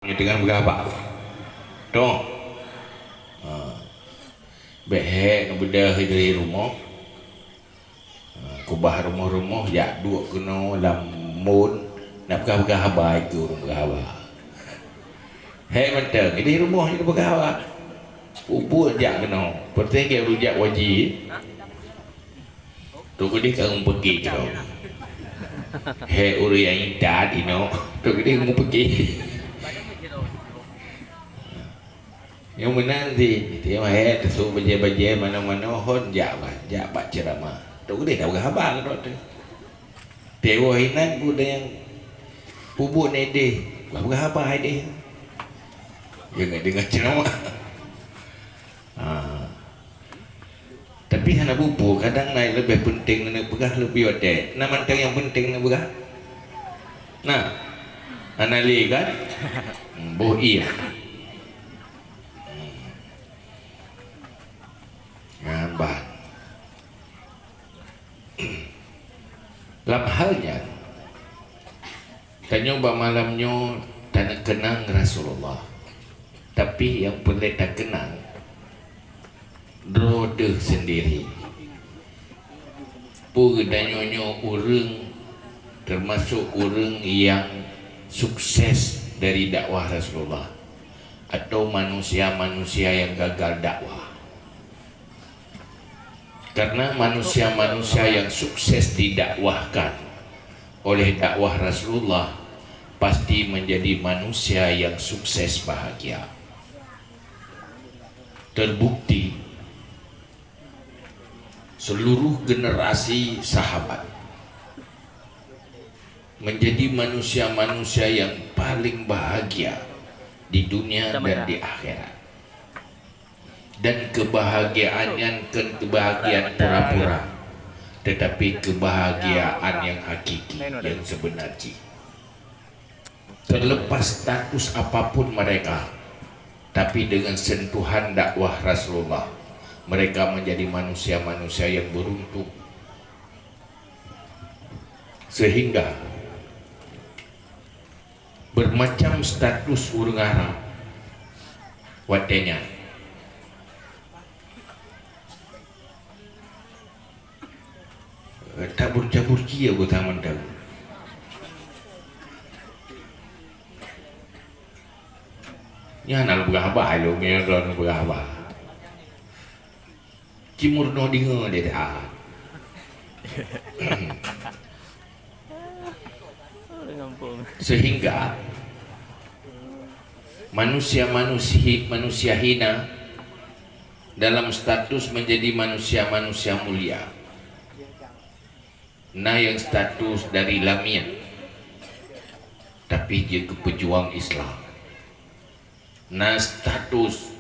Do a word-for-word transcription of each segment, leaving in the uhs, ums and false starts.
Nyoe teungoh beugah haba. Toh. Ha. Bék hék neubeudôh di rumoh. Ha, keubah rumoh-rumoh, jak duek keunoe lam mon, nak peugah-peugah haba itu ureuëng peugah haba. Hék mantong, di rumoh nyoe peugah haba. Ubuk jak keunoe. Peureulée ureuëng jak wajib. Tok Gede ka meupeuki keu. Hék ureuëng nyang intat inoe, Tok Gede meupeuki. Nyang meunan di, di mah hék teusok bajée-bajée manoe-manoe hon jak bak, jak bak ceuramah. Tok Gede dah peugah haba keu droe teuh. Tewoh inan buda nyang peubuet nideh, peugah haba ideh. Deungoe-deungoe ceuramah. Ha. Tapi hana bubu, kadang na leubeh peunteng neupeugah leubeh watée. Na mantong nyang peunteng neupeugah. Nah, hana lé kan? Hmm, boh ie. Hmm. Nyan ban. Lam hal nyan, tanyoe bak malam nyoe taneuk keunang Rasulullah. Tapi nyang peureulée takeunang droe deuh sendiri. Peue geutanyoe nyoe ureuëng, teumasok ureuëng nyang sukses dari dakwah Rasulullah, atau manusia-manusia nyang gagal dakwah? Karena manusia-manusia yang sukses didakwahkan oleh dakwah Rasulullah pasti menjadi manusia yang sukses bahagia. Terbukti, seluruh generasi sahabat menjadi manusia-manusia yang paling bahagia di dunia dan di akhirat. Dan kebahagiaan nyan kon kebahagiaan pura-pura, tetapi kebahagiaan yang hakiki, yang sebenar jih. Terlepas status apapun mereka, tapi dengan sentuhan dakwah Rasulullah, mereka menjadi manusia-manusia yang beruntung. Sehingga bermacam status ureuëng Arab watée nyan. Tabur-tabur jih ya buta mantong. Nyan hana lôn peugah haba, lôn nyoe lôn peugah haba. Cimurno deungoe deh that. Sehingga manusia-manusia, manusia hina dalam status menjadi manusia-manusia mulia. Na nyang status dari lamiet, tapi jeuet keu peujuang Islam. Na status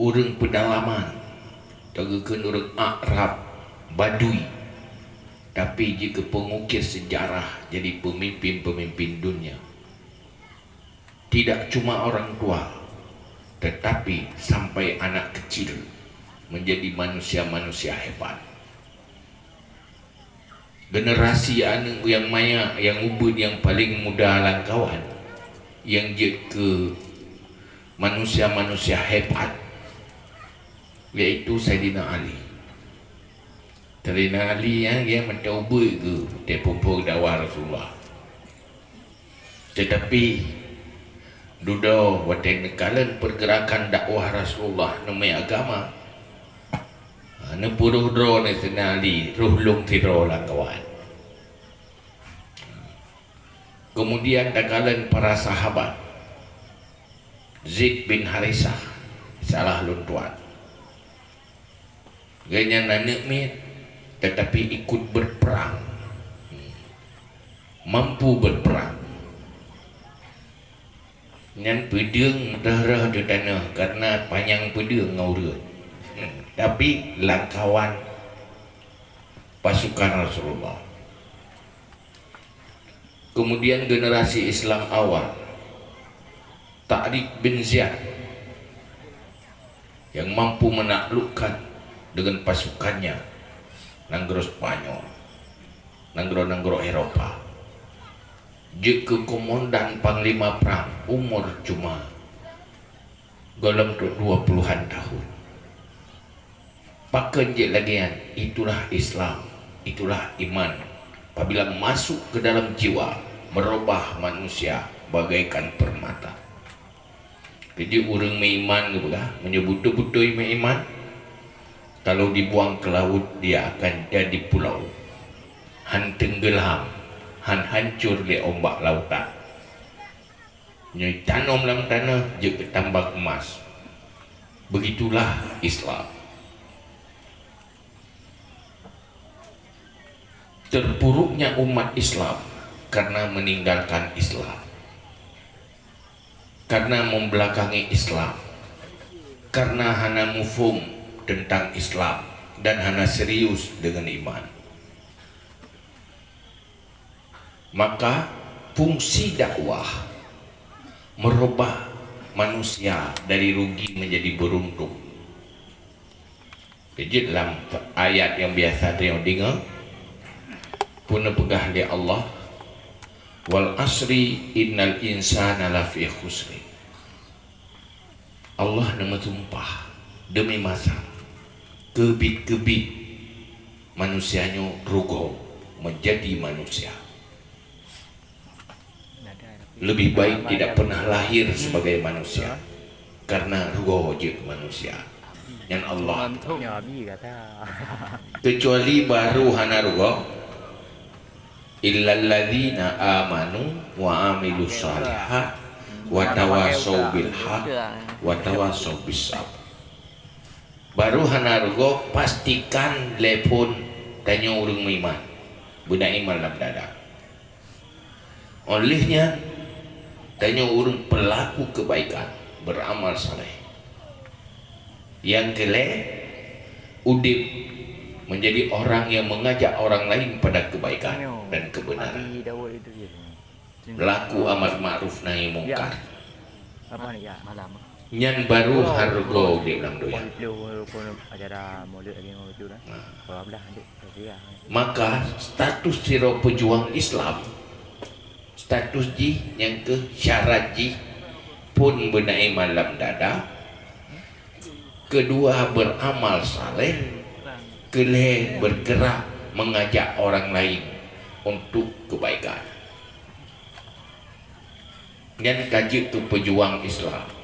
ureuëng peudalaman, tageukheun ureuëng Arab, Badui, tapi jeuet keu peungukir sejarah jadi peumimpin-peumimpin dunia. Tidak cuma orang tua, tetapi sampai anak kecil menjadi manusia-manusia hebat. Generasi aneuëk nyang manyak, nyang ubit, nyang paleng muda lam kawan, nyang jeuet keu manusia-manusia hebat, yaitu Saidina Ali. Saidina Ali nyan, nyan mantong ubit geuh watée phon-phon dakwah Rasulullah. Tetapi dudoe watée neukalon pergerakan dakwah Rasulullah neumé agama, ha, neupuroh droe neu Saidina Ali, roh lom sidroe lam kawan. Kemudian takalon para sahabat, Zaid bin Harisah, salah lôn tuan. Gobnyan aneuëk miet, tetapi ikut berperang. Mampu berperang. Nyan peudeueng rhah-rhah di tanoh karena panyang peudeueng ngon ureuëng. Tapi lam kawan pasukan Rasulullah. Kemudian generasi Islam awal, Tariq bin Ziyad, yang mampu menaklukkan dengan pasukannya nanggroe Spanyol, nanggroe-nanggroe Eropa. Jeuet keu komandan panglima prang, umur cuma gohlom trok dua puluhan tahun. Pakon jeuet lagée nyan? Itulah Islam, itulah iman. Apabila masuk ke dalam jiwa, merubah manusia bagaikan permata. Keujeuet ureuëng meuiman geupeugah, meunyoe beutôi-beutôi meuiman, kalau dibuang ke laut, dia akan jadi pulau. Han teunggeulam, han hancur lé ombak lautan. Nyoe tanom lam tanoh jeuet keu tambang emas. Begitulah Islam. Terpuruknya umat Islam karena meninggalkan Islam, karena membelakangi Islam, karena hana muphom tentang Islam dan hana serius dengan iman. Maka, fungsi dakwah merubah manusia dari rugi menjadi beruntung. Keujeuet lam ayat nyang biasa tanyoe deungoe, peue neupeugah lé Allah, "Wal asri innal insana lafi khusri." Allah neumeusumpah deumi masa, keubiet-keubiet manusia nyoe rugoe menjadi manusia. Lebih baik tidak pernah lahir sebagai manusia, karena rugoe jeuet manusia. Nyan Allah. Kecuali baru hana rugoe, "Illalladzina amanu wa amilus shalihat wa tawasau bil haq wa tawasau bis sabr." Baru hana rugoe, pastikan lé phon tanyoe ureuëng meuiman, beuna iman lam dada. Óh lheueh nyan, tanyoe ureuëng pelaku kebaikan, beramal saleh. Nyang keulhée, udeb menjadi orang yang mengajak orang lain pada kebaikan dan kebenaran. Pelaku amar ma'ruf nahi mungkar. Nyan baru hareuga udeb lam donya. Nah. Maka status sidroe peujuang Islam, status jih nyang keuh syarat jih phon beuna iman lam dada, keudua beramal saleh, keulhée bergerak mengajak orang lain untuk kebaikan. Nyan ka jeuet keu peujuang Islam.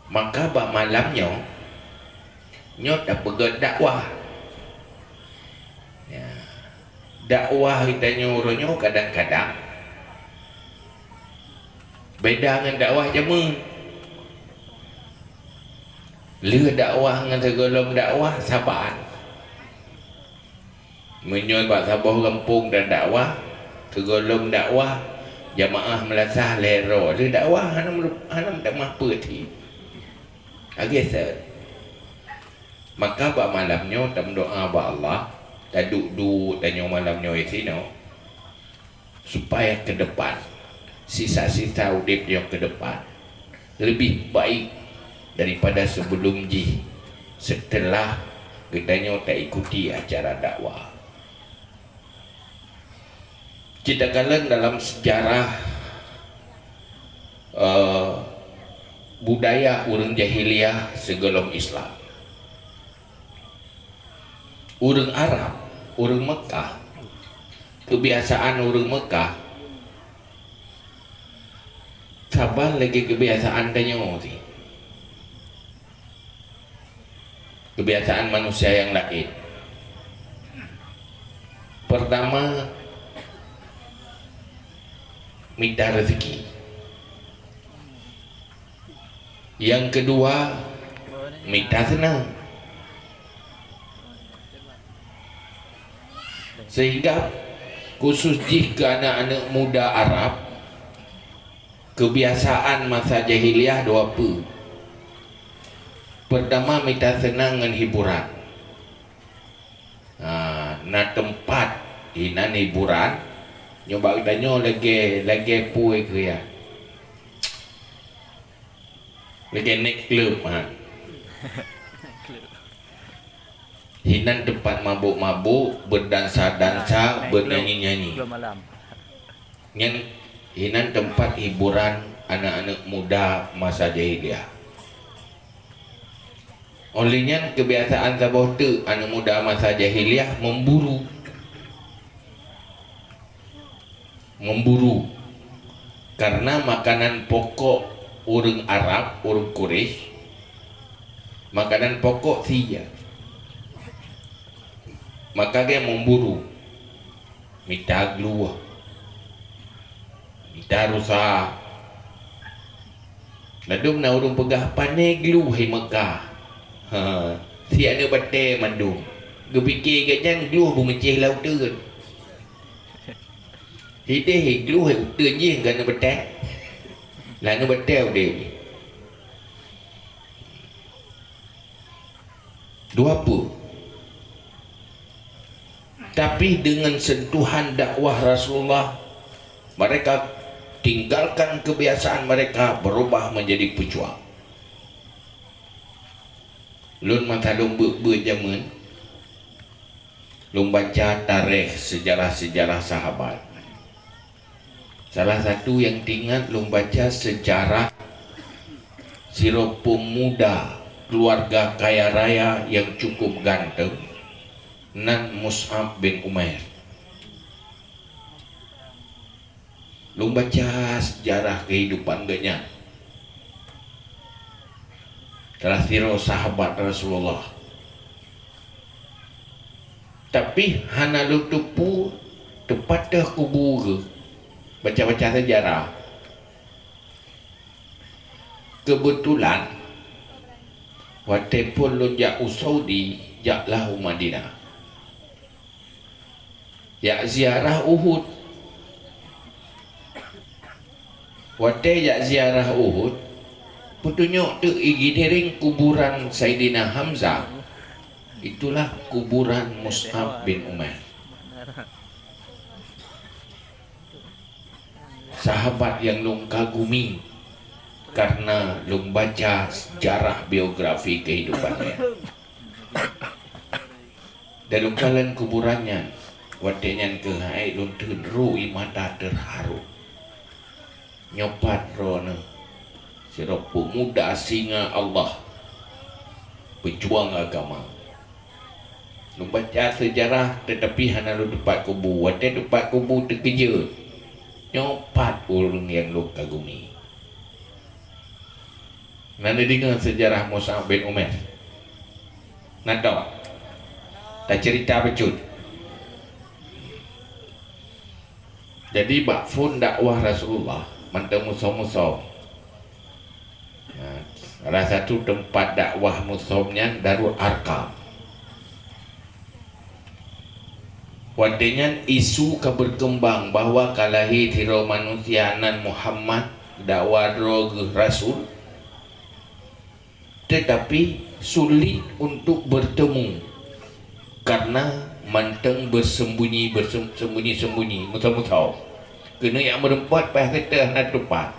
Maka bak malam nyoe, nyoe tapeugét dakwah. Ya. Dakwah geutanyoe uroe nyoe kadang-kadang beda ngon dakwah jameun. Lheueh dakwah ngon sigohlom dakwah saban. Meunyoe bak saboh gampông dan dakwah, sigohlom dakwah, jamaah meulasah lhée droe. Lheueh dakwah hana meu-, hana meutamah peue cit. Lagée seuet. Maka bak malam nyoe tameudoá bak Allah, taduek-duek tanyoe malam nyoe sinoe, supaya keudepan, sisa-sisa udeb nyang keudepan, leubeh baik daripada sebelum jih, seuteulah geutanyoe taikuti acara dakwah. Cit takalon dalam seujarah, eh, budaya ureuëng jahiliyah sigohlom Islam. Ureuëng Arab, ureuëng Meukah, keubiasaan ureuëng Meukah saban lagée keubiasaan tanyoe sih. Keubiasaan manusia nyang laén. Peurtama, mita reuzeuki. Nyang keudua, mita seunang. Sehingga khusus jih keu aneuëk-aneuëk muda Arab, keubiasaan masa jahiliyah dua peue. Peurtama, mita seunang ngon hiburan. Ha, na teumpat inan hiburan, nyoe bak geutanyoe lagée, lagée peue keu ya. Lagée night club, ha. Hinan teumpat mabök-mabök, beudansa-dansa, beunyanyi-nyanyi. Nyan inan teumpat hiburan aneuk-aneuk muda masa jahiliyah. Óh lheueh nyan, keubiasaan saboh teuk aneuk muda masa jahiliyah memburu. Memburu. Karena makanan pokok ureuëng Arab, ureuëng Quraisy, makanan pokok sie. Maka geuh memburu. Mita glueh. Mita rusa. Ladôm na ureuëng peugah, "Pané glueh di Meukah." Ha, si aneuk batée mandum. Geupike geuh nyan glueh beumeucéh lam uteuen. Hideh glueh uteuen jih keu aneuk batée. Lah aneuk batée udeb jih. Dua peue. Tapi dengan sentuhan dakwah Rasulullah, mereka tinggalkan kebiasaan mereka, berubah menjadi pejuang. Lôn masa lôn beuet-beuet jameun, lôn baca tarikh, sejarah-sejarah sahabat. Salah satu nyang teuingat lôn baca seujarah sidroe peumuda keuluwarga kaya raya nyang cukup ganteng, nan Mus'ab bin Umair. Lôn baca seujarah keuhidupan geuh nyan. Salah sidroe sahabat Rasulullah. Tapi hana lôn teupeu teupat teuh kubu geuh. Baca-baca seujarah. Keubeutulan, watée phon lôn jak u Saudi, jaklah u Madinah. Jak ziarah Uhud. Watée jak ziarah Uhud, peutunyok teuk i Gidiring kuburan Saidina Hamzah, itulah kuburan Mus'ab bin Umair. Sahabat nyang lôn kagumi karena lôn baca seujarah biografi keuhidupan nyan. Dan lôn kalon kuburan nyan, watée nyan keuh hai lôn teun ru ie mata teuharu. Nyoe pat droeneuh sidroe peumuda singa Allah, peujuang agama. Lôn baca seujarah, teutapi hana lôn teupat kubu. Watée teupat kubu teukeujot, nyoe pat ureuëng nyang lôn kagumi. Na neudeungoe seujarah Mus'ab bin Umair? Na tau? Taceurita bacut. Jadi, bak phon dakwah Rasulullah mantong musom-musom. Nah, salah satu teumpat dakwah musom nyan Darul Arqam. Watée nyan isu ka beukeumbang bahwa ka lahé sidroe manusia nan Muhammad, dakwa droe geuh rasul, teutapi sulit untuk bertemu karena mantong beuseumbunyi, beusem-, seumbunyi-seumbunyi, musom-musom. Keuneuk jak meureumpok paih keuteh hana teupat.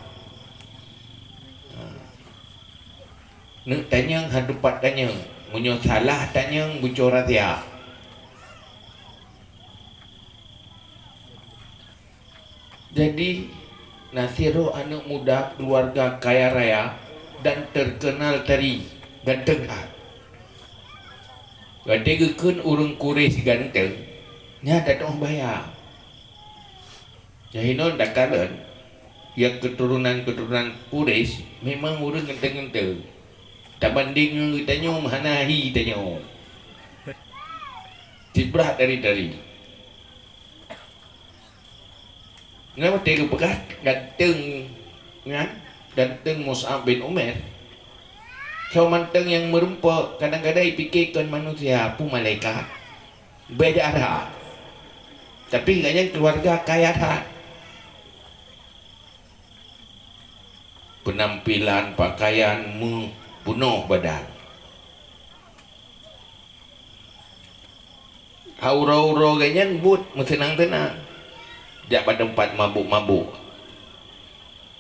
Neuk tanyong hana teupat tanyong, meunyoe salah tanyong bucok rahsia. Jadi, na sidroe aneuk muda keuluwarga kaya raya dan teukeunal tari, ganteng that. Watée geukheun ureuëng Quraisy ganteng, nyan tatoh bahya. Jahinoe takalon, nyang keuturonan-keuturonan Quraisy memang ureuëng ganteng-ganteng. Tabandéng ngon geutanyoe hana hi tanyoe. Siblah tari-tari. Nyan watée geupeugah ganteng nyan, ganteng Mus'ab bin Umair. Soe mantong nyang meureumpok kadang-kadang jipike kon manusia, peue malaikat. Beda that. Tapi gobnyan keuluwarga kaya that. Peunampilan, pakaian, meuh, peunoh badan. Uroe-uroe gobnyan buet meuseunang-seunang. Jak bak teumpat mabök-mabök.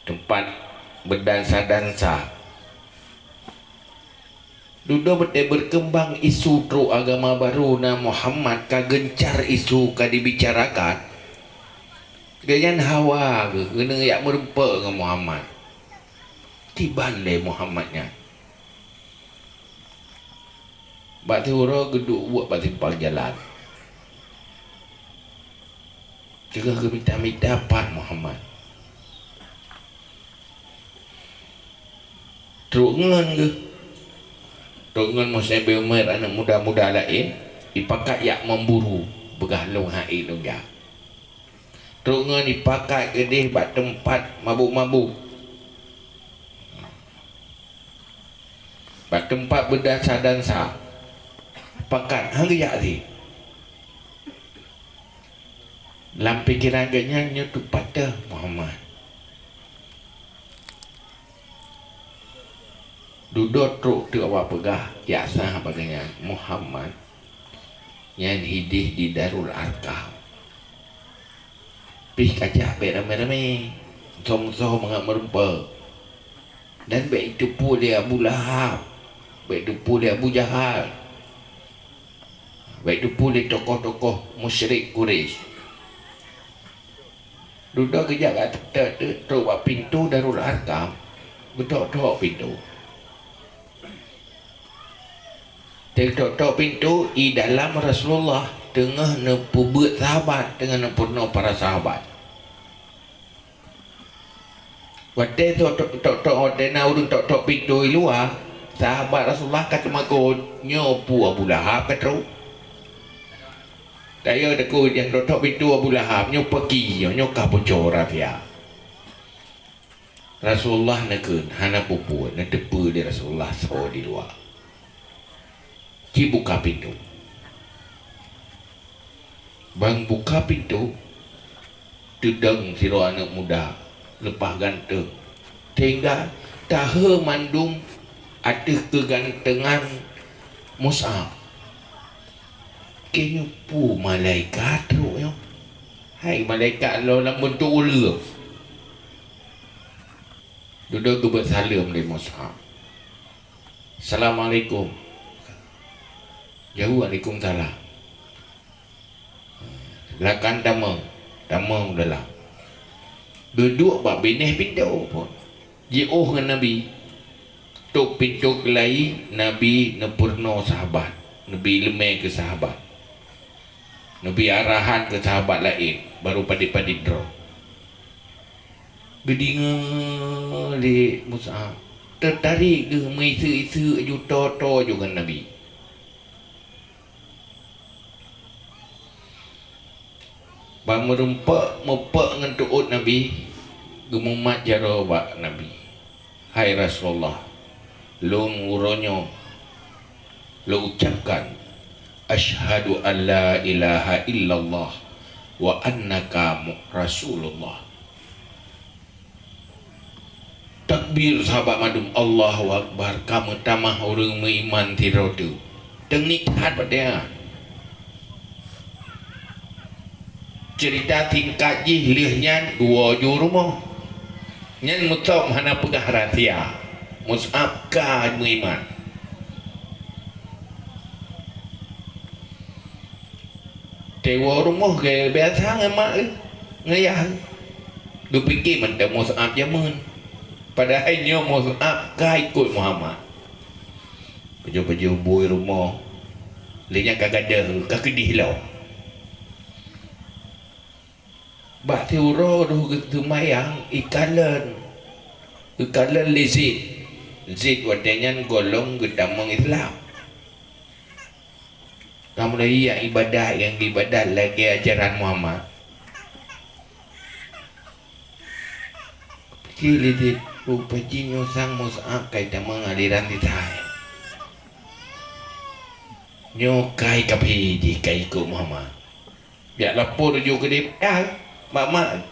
Teumpat beudansa-dansa. Dudoe beutôi beukeumbang isu trok agama barô na Muhammad ka geuncar isu ka jibicarakan. Gobnyan hawa geuh, geuneuk jak meurumpok ngon Muhammad. Kiban lé Muhammad nyan. Bak siuroe geuduek buet bak simpang jalan. Teungoh geumita-mita, pat Muhammad. Trok ngon geuh. Trok ngon Mus'ab bin Umair, aneuk muda-muda laén, ipakat jak memburu, peugah lôn han ék lôn jak. Trok ngon ipakat keudeh bak teumpat mabök-mabök. Bak teumpat beudansa-dansa. Pakat, han geujak lé. Lam pikeran gobnyan nyoe teupatéh Muhammad. Dudoe trok teuk awak peugah, jak sah bak gobnyan, Muhammad nyan hideh di Darul Arqam. Pih kajak bék ramé-ramé, soe-soe mangat meurumpok. Dan bék iteupeue lé Abu Lahab, bék iteupeue lé Abu Jahal, bék iteupeue lé tokoh-tokoh musyrik Quraisy. Dudoe geujak ka teuk-teuk trok bak pintoe Darul Arqam, geutok-tok pintoe. Teutok-tok pintoe, i dalam Rasulullah teungoh neupeubeuet sahabat, teungoh neupeurunoe para sahabat. Watée tok-tok, tok-tok, watée na ureuëng tok-tok pintoe i luwa, sahabat Rasulullah ka teumakot, "Nyoe peue Abu Lahab ka trok?" Tayue takot nyang tok-tok pintoe Abu Lahab, nyoe peuki, nyoe, nyoe ka bocor rahsia. Rasulullah neukheun, hana peue-peue, neuteupeue lé Rasulullah soe di luwa. Ci buka pintoe. Ban buka pintoe, teudong sidroe aneuëk muda leupah ganteueng, sehingga taheu mandum ateueh keuganteungan Mus'ab. Keu nyoe peue malaikat trok nyoe? Hai malaikat lom lam beuntuk ureuëng. Dudoe geubeuet saleuem lé Mus'ab. "Assalamualaikum." Jaweueb, "Waalaikumsalam." "Silakan tamong, tamong u dalam." Geuduek bak binéh pintoe phon. Jiôh ngon Nabi. Tok pintoe keulayi, Nabi neupeurunoe sahabat, neubi leumé keu sahabat, neubi arahan keu sahabat laén, barô padit-padit droe. Geudeungoe lé Mus'ab, teutarek geuh meuiseuk-iseuk ju toe-toe ju ngon Nabi. Ban meurumpok mupok ngon teuôt Nabi, geumumat jaroe bak Nabi, "Hai Rasulullah, lôn uroe nyoe lôn ucapkan, 'Asyhadu an la ilaha illallah wa annaka mu-, Rasulullah.'" Takbir sahabat mandum, "Allahu Akbar, ka meutamah ureuëng meuiman sidroe teuk." Teungiek that watée nyan. Ceurita singkat jih lheueh nyan geuwoe ju rumoh. Nyan Mus'ab hana peugah rahsia. Mus'ab ka meuiman. Teuwoe rumoh gaya biasa ngon mak geuh, ngon yah geuh. Geupike mantong Mus'ab jameun. Padahai nyoe Mus'ab ka ikot Muhammad. Pajoh-pajoh bui rumoh, lé nyan ka gadôh, ka keudeh lom. Bak siuroe roh geuseumayang, ikalon, ikalon lé Zaid. Zaid watée nyan gohlom geutamong Islam. Ka mulai jak iébadat nyang geuiébadat lagée ajaran Muhammad. Ci lé Zaid, rupa jih nyoe sang Mus'ab ka itamong aliran sisat. Nyoe ka ikafé jih ka ikot Muhammad. Jak lapor ju keudeh payah bak mak.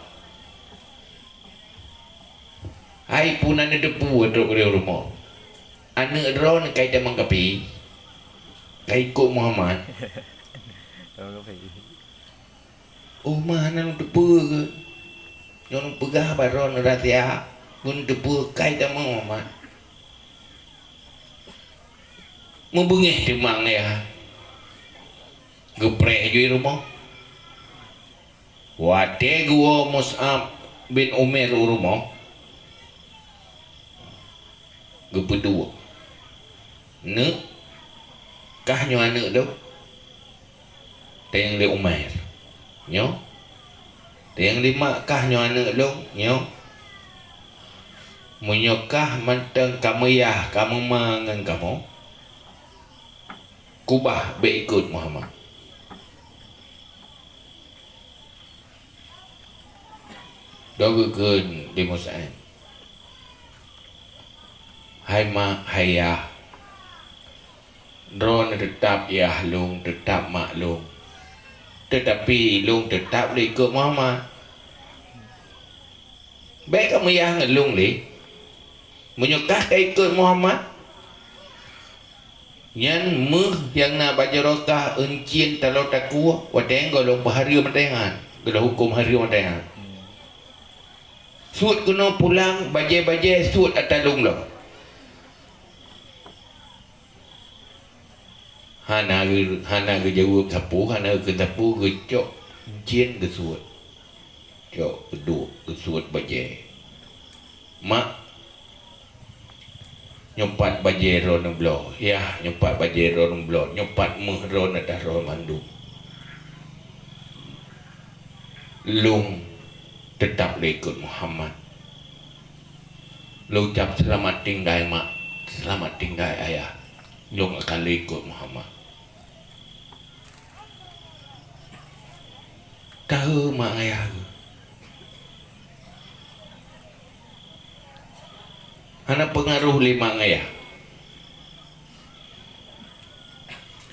Hai puna neuteupeue trok keudeh rumoh. Aneuëk droeneuh ka itamong kafé, ka ikot Muhammad. Tamong kafé. Oh, ma hana neuteupeue keuh? Nyoe neupeugah bak droeneuh rahsia, beuneuteupeue ka itamong Muhammad. Meubeungéh teuma ngon yah. Geupreh ju i rumoh. Watée geuwoe Mus'ab bin Umair u rumoh, geupeuduek, "Neuk, kah nyoe aneuëk lôn?" Tanyong lé Umair, "Nyoe." Tanyong lé mak, "Kah nyoe aneuëk lôn?" "Nyoe." "Meunyoe kah mantong ka meuyah, ka meuma ngon kamoe, keubah bék ikot Muhammad." Dua geukheun di Mus'ab, "Hai mak, hai yah, droeneuh teutab yah lôn, teutab mak lôn, teutapi lôn teutab lé ikot Muhammad. Bék ka meuyah ngon lôn lé. Meunyoe kah ka ikot Muhammad, nyan méuh nyang na bak jaroe kah, euncien, taloe takue, watée nyan gohlom peuhareuem watée nyan, gohlom huköm hareuem watée nyan. Suet keunoe pulang, bajée-bajée suet ata lôn lom." Hana geu-, hana geujaweueb sapeue, hana geukheun sapeue, geucok euncien geusuet. Cok, geuduek, geusuet bajée. "Mak, nyoe pat bajée droeneuh bloe, yah, nyoe pat bajée droeneuh bloe, nyoe pat méuh droeneuh ata droe mandum. Lôn teutab lé ikot Muhammad. Lôn ucab seulamat tinggai mak, seulamat tinggai ayah. Lôn akan lé ikot Muhammad." Tahe mak ayah geuh. Hana peungaroh lé mak ayah.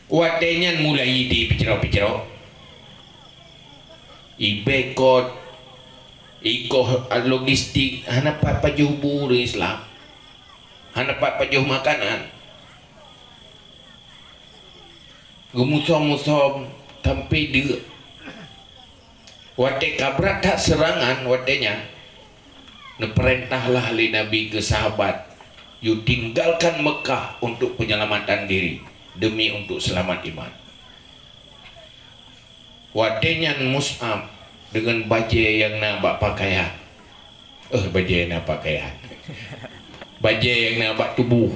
Watée nyan mulai di picroh-picroh. Ibée kot, ikoh logistik, hana pat pajoh bu ureuëng Islam. Hana pat pajoh makanan. Geumusom-musom sampoe deuk. Watée ka brat that seurangan, watée nyan neupeurintahlah lé Nabi keu sahabat yue tinggalkan Meukah untuk peunyelamatan diri, deumi untuk seulamat iman. Watée nyan Mus'ab deungon bajée nyang na bak pakaian, eh, bajée nyang na pakaian, bajée nyang na bak tuboh,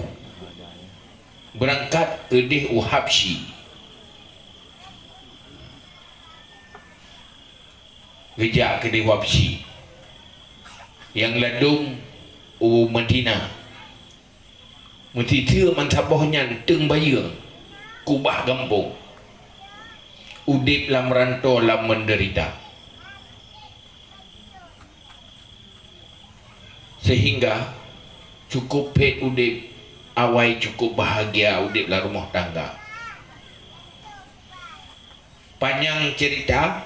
beurangkat keudeh u Habsyi. Geujak keudeh u Habsyi nyang ladôm u Madinah. Meusiteue meusaboh nyan teung bayeue, keubah gampông, udeb lam ranto lam meudeurita. Seuhingga cukôp phét udeb, awai cukôp bahgia udeb lam rumoh tangga. Panyang ceurita,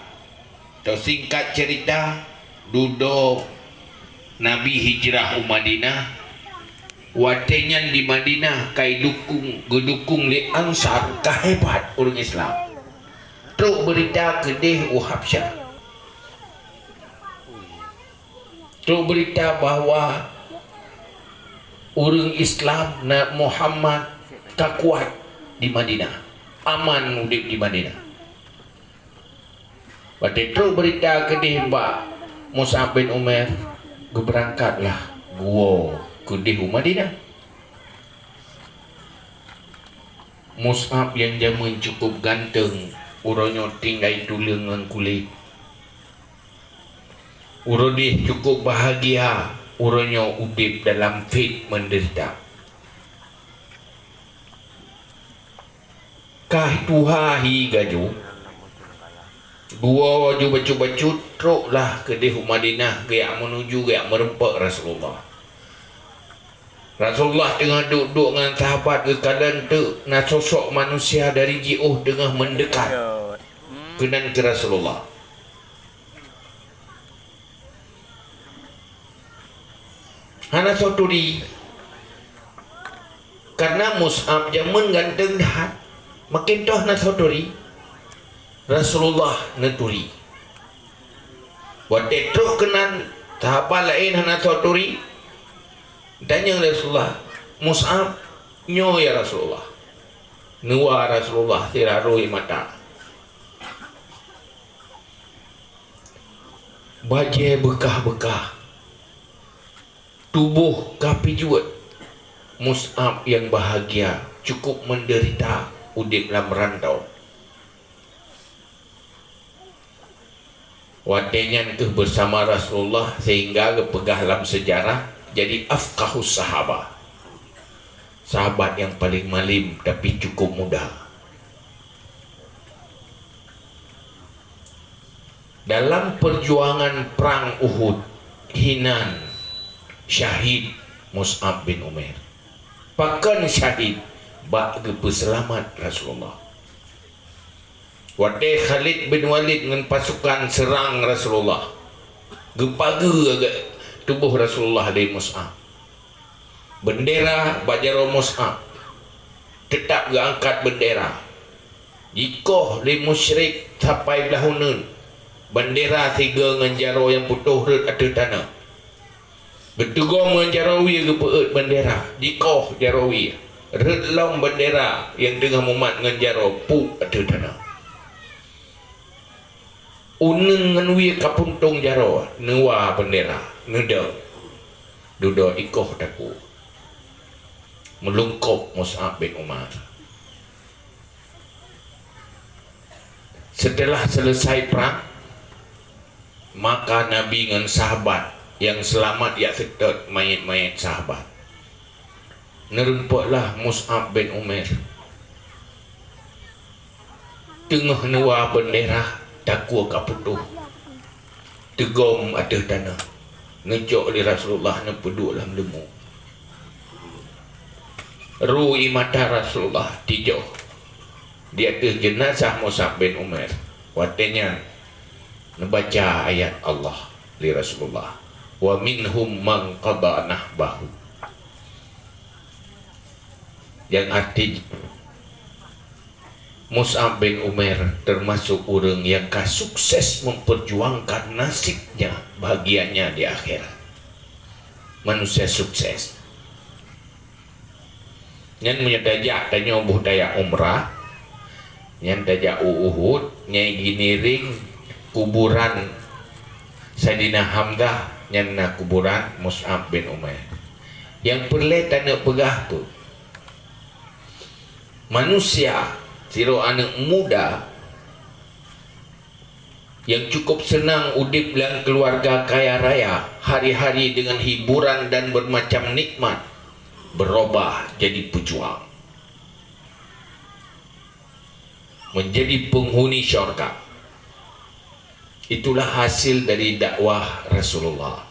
atau singkat ceurita, dudoe Nabi hijrah u Madinah. Watée nyan di Madinah ka idukong, geudukong lé Ansar, ka hebat ureuëng Islam. Trok beurita keudeh u Habsyah. Trok beurita bahwa ureuëng Islam na Muhammad ka kuat di Madinah, aman udeb di Madinah. Watée trok beurita keudeh bak Mus'ab bin Umair, geubeurangkatlah geuwoe keudeh u Madinah. Mus'ab nyang jameun cukôp ganteueng, uroe nyoe tinggai tuleueng ngon kulét. Uroe deh cukôp bahgia, uroe nyoe udeb dalam phét meudeurita. Ka tuha hi gaju, geuwoe ju bacut-bacut, troklah keudeh u Madinah geujak meunuju geujak meurumpok Rasulullah. Rasulullah teungoh duek-duek ngon sahabat geukalon teuk na sosok manusia dari jiôh teungoh meundeukat keunan keu Rasulullah. Hana soe turi. Karena Mus'ab jameun ganteueng that, maken toh hana soe turi. Rasulullah neuturi. Watée trok keunan, sahabat laén hana soe turi. Tanyong lé Rasulullah, "Mus'ab nyoe ya Rasulullah?" Neuwa Rasulullah sira rhoi mata. Bajée beukah-beukah, tuboh ka pijuet. Mus'ab nyang bahagia, cukup meudeurita udeb lam rantau. Watée nyan kheueh beusama Rasulullah, sehingga geupeugah lam seujarah jadi afqahus sahabah, sahabat nyang paleng malem tapi cukup muda. Dalam peujuangan prang Uhud, hinan syahid Mus'ab bin Umair. Pakon syahid? Bak geupeuseulamat Rasulullah. Watée Khalid bin Walid ngon pasukan seurang Rasulullah, geupageue tuboh Rasulullah lé Mus'ab. Beundera bak jaroe Mus'ab, teutab geuangkat beundera. Jikoh lé musyrik sapai blaih uneuen, beundera sigoe ngon jaroe nyang putôh rhot ateueh tanoh. Geuteugom ngon jaroe wie geupeuet beundera, jikoh jaroe wie. Rhot lom beundera nyang teungoh mumat ngon jaroe puk ateueh tanoh. Uneuen ngon wie ka puntông jaroe, neuwa beundera, neudong. Dudoe ikoh takue. Meulungkôb Mus'ab bin Umair. Seuteulah seuleusai prang, maka Nabi ngon sahabat nyang seulamat jak seutôt manyét-manyét sahabat. Neurumpoklah Mus'ab bin Umair. Teungoh neuwa beundera, takue ka putôh. Teugom ateueh tanoh. Neucok lé Rasulullah neupeuduek lam leumô. Ru ie mata Rasulullah tijoh di ateueh jeunazah Mus'ab bin Umair. Watée nyan neubaca ayat Allah lé Rasulullah, "Wa minhum man qada nahbahu." Nyang arti, Mus'ab bin Umair teumasok ureuëng nyang ka sukses meupeurjuangkan nasibnya, bahagianya di akhirat. Manusia sukses. Nyan meunyoe tajak tanyoe boh tajak umrah, nyan tajak u Uhud, nyang giniring kuburan Saidina Hamzah, nyan na kuburan Mus'ab bin Umair. Nyang peureulée taneuk peugah peue? Manusia, sidroe aneuëk muda nyang cukup seunang udeb lam keuluwarga kaya raya, hari-hari deungon hiburan dan beumacam nikmat, beurubah jadi peujuang, meunjadi peunghuni syurga. Itulah hasil dari dakwah Rasulullah.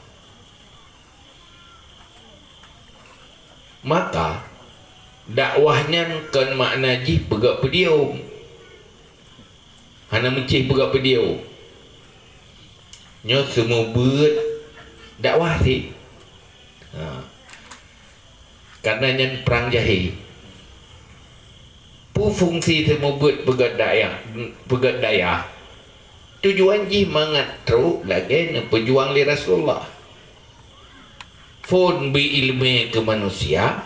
Maka, dakwah nyan kon makna jih peugét peudiom. Hana meucéh peugét peudiom. Nyoe seumeubeuet dakwah cit. Ha. Karena nyan prang jahé. Peue fungsi seumeubeuet peugét dayah, peugét dayah? Tujuan jih mangat trok lagée neupeujuang lé Rasulullah. Phon bri iéleumé keu manusia,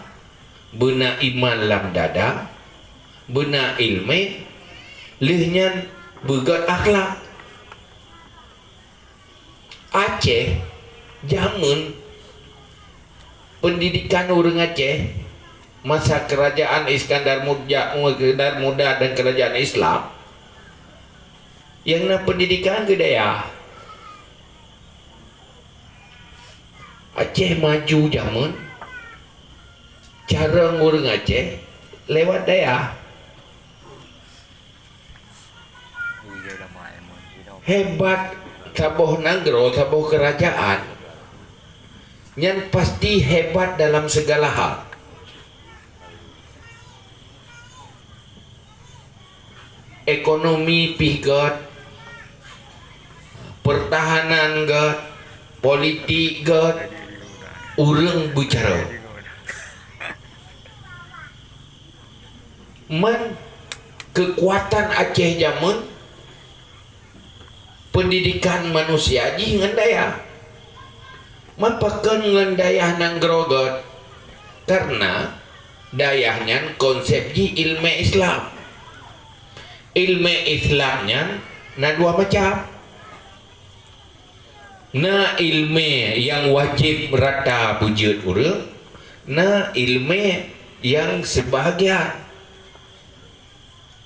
beuna iman lam dada, beuna iéleumé, lheueh nyan beugét akhlak. Aceh, jameun peundidikan ureuëng Aceh, masa keurajaan Iskandar Muda, Iskandar Muda dan keurajaan Islam, nyang na peundidikan keu dayah. Aceh maju jameun, carông ureuëng Aceh lewat dayah. Hebat saboh nanggroe, saboh keurajaan, nyan pasti hebat dalam segala hal. Ekonomi pih gét, peurtahanan gét, politik gét, ureuëng beucarông. Man keukuatan Aceh jameun, peundidikan manusia jih ngon dayah. Man pakon ngon dayah nanggroe gét? Karena dayah nyan konsep jih iéleumé Islam. Iéleumé Islam nyan na dua macam. Na ileumèe nyang wajéb rata beujeuet ureuëng, na ileumèe nyang seubahagian.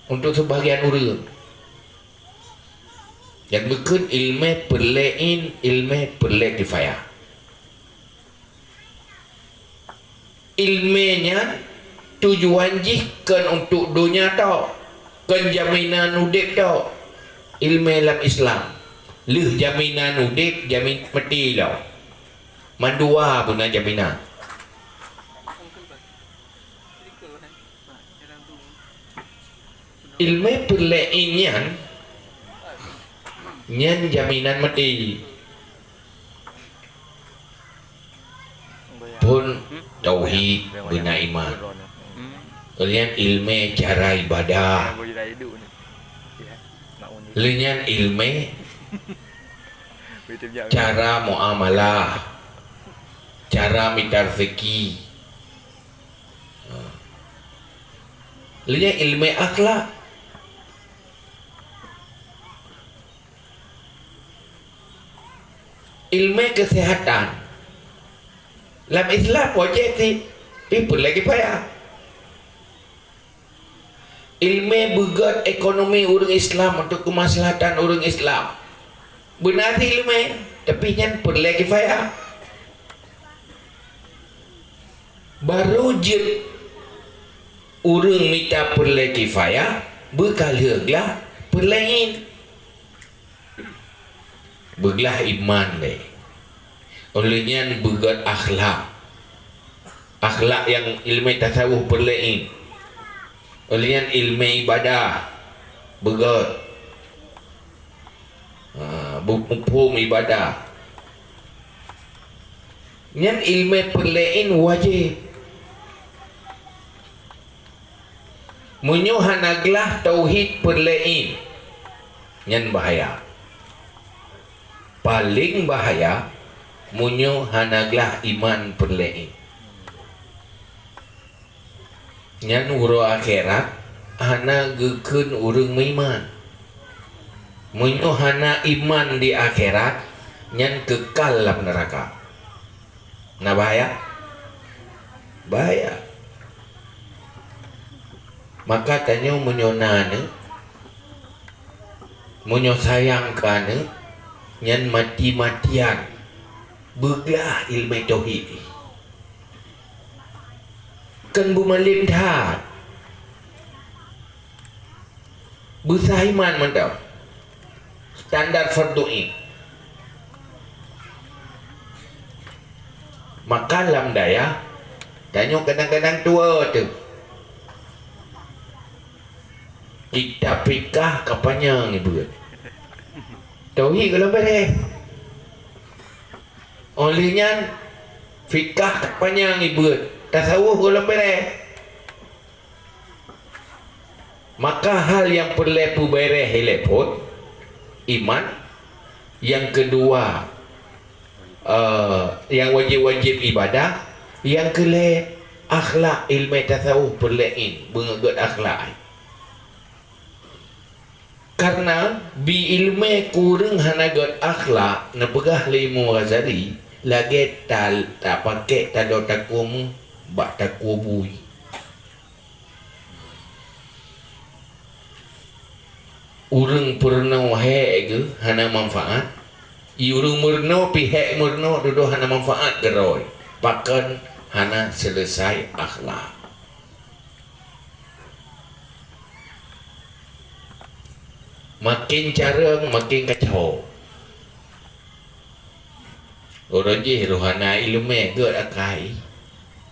Untuk seubahagian ureuëng, nyang geukheun ileumèe peureulèe ain, ileumèe peureulèe kifayah. Ileumèe nyan tujuan jih kon untuk donya tok, kon jaminan udép tok. Ileumèe lam Islam lheueh jaminan udép, jaminan maté lom. Mandua beuna jaminan. Ileumèe peureulèe ain nyan, nyan jaminan maté. Phon tauhid beuna iman. Lheueh nyan ileumèe cara ibadah. Lheueh nyan ileumèe cara muamalah, cara mita rezeki. Lheueh nyan ileumèe akhlak. Ileumèe keuseuhatan. Lam Islam wajéb cit, tapi peureulèe kifayah. Ileumèe beugöt ekonomi ureuëng Islam untuk keumaslahatan ureuëng Islam. Beuna cit ileumèe, tapi nyan peureulèe kifayah. Barô jeuet ureuëng mita peureulèe kifayah, beukalheueh glah peureulèe ain. Beuglah iman lé. Óh lheueh nyan beugöt akhlak. Akhlak nyang ileumèe tasawuf peureulèe ain. Óh lheueh nyan ileumèe ibadah beugöt. Ha, beu-, muphom ibadah. Nyan ileumèe peureulèe ain wajéb. Meunyoe hana glah tauhid peureulèe ain, nyan bahaya. Paleng bahaya meunyoe hana glah iman peureulèe ain. Nyan uroe akhirat hana geukheun ureuëng meuiman. Meunyoe hana iman di akhirat, nyan keukal lam neuraka. Na bahaya? Bahaya. Maka tanyoe meunyoe na aneuëk, meunyoe sayang keu aneuëk, nyan mati-matian beuglah ileumèe tauhid. Kon beumalém that. Beusah iman mantong. Standar fardu ain. Maka lam dayah, tanyoe kadang-kadang tuwoe teuh. Kitab fikah ka panyang ibeuet. Tauhid gohlom bèrèh. Óh lheueh nyan, fikah ka panyang ibeuet. Tasawuf gohlom bèrèh. Maka hal nyang peureulèe peubèrèh ilèe phon, iman, nyang keudua, eh, nyang wajéb-wajéb ibadah, nyang keulhèe akhlak, ileumèe tasawuf peureulèe ain, beugöt akhlak. Kareuna bi ileumèe keu ureuëng hana göt akhlak, neupeugah lé Imam Ghazali, lagèe tal-, tapakèk taloe takue méuh bak takue bui. Ureuëng peurunoe hék geuh hana manfaat, i ureuëng meurunoe pih hék meurunoe dudoe hana manfaat keudroe, pakon hana seuleusai akhlak. Makin carông, makin kacau. Uroe jih roh hana ileumèe gèt akai.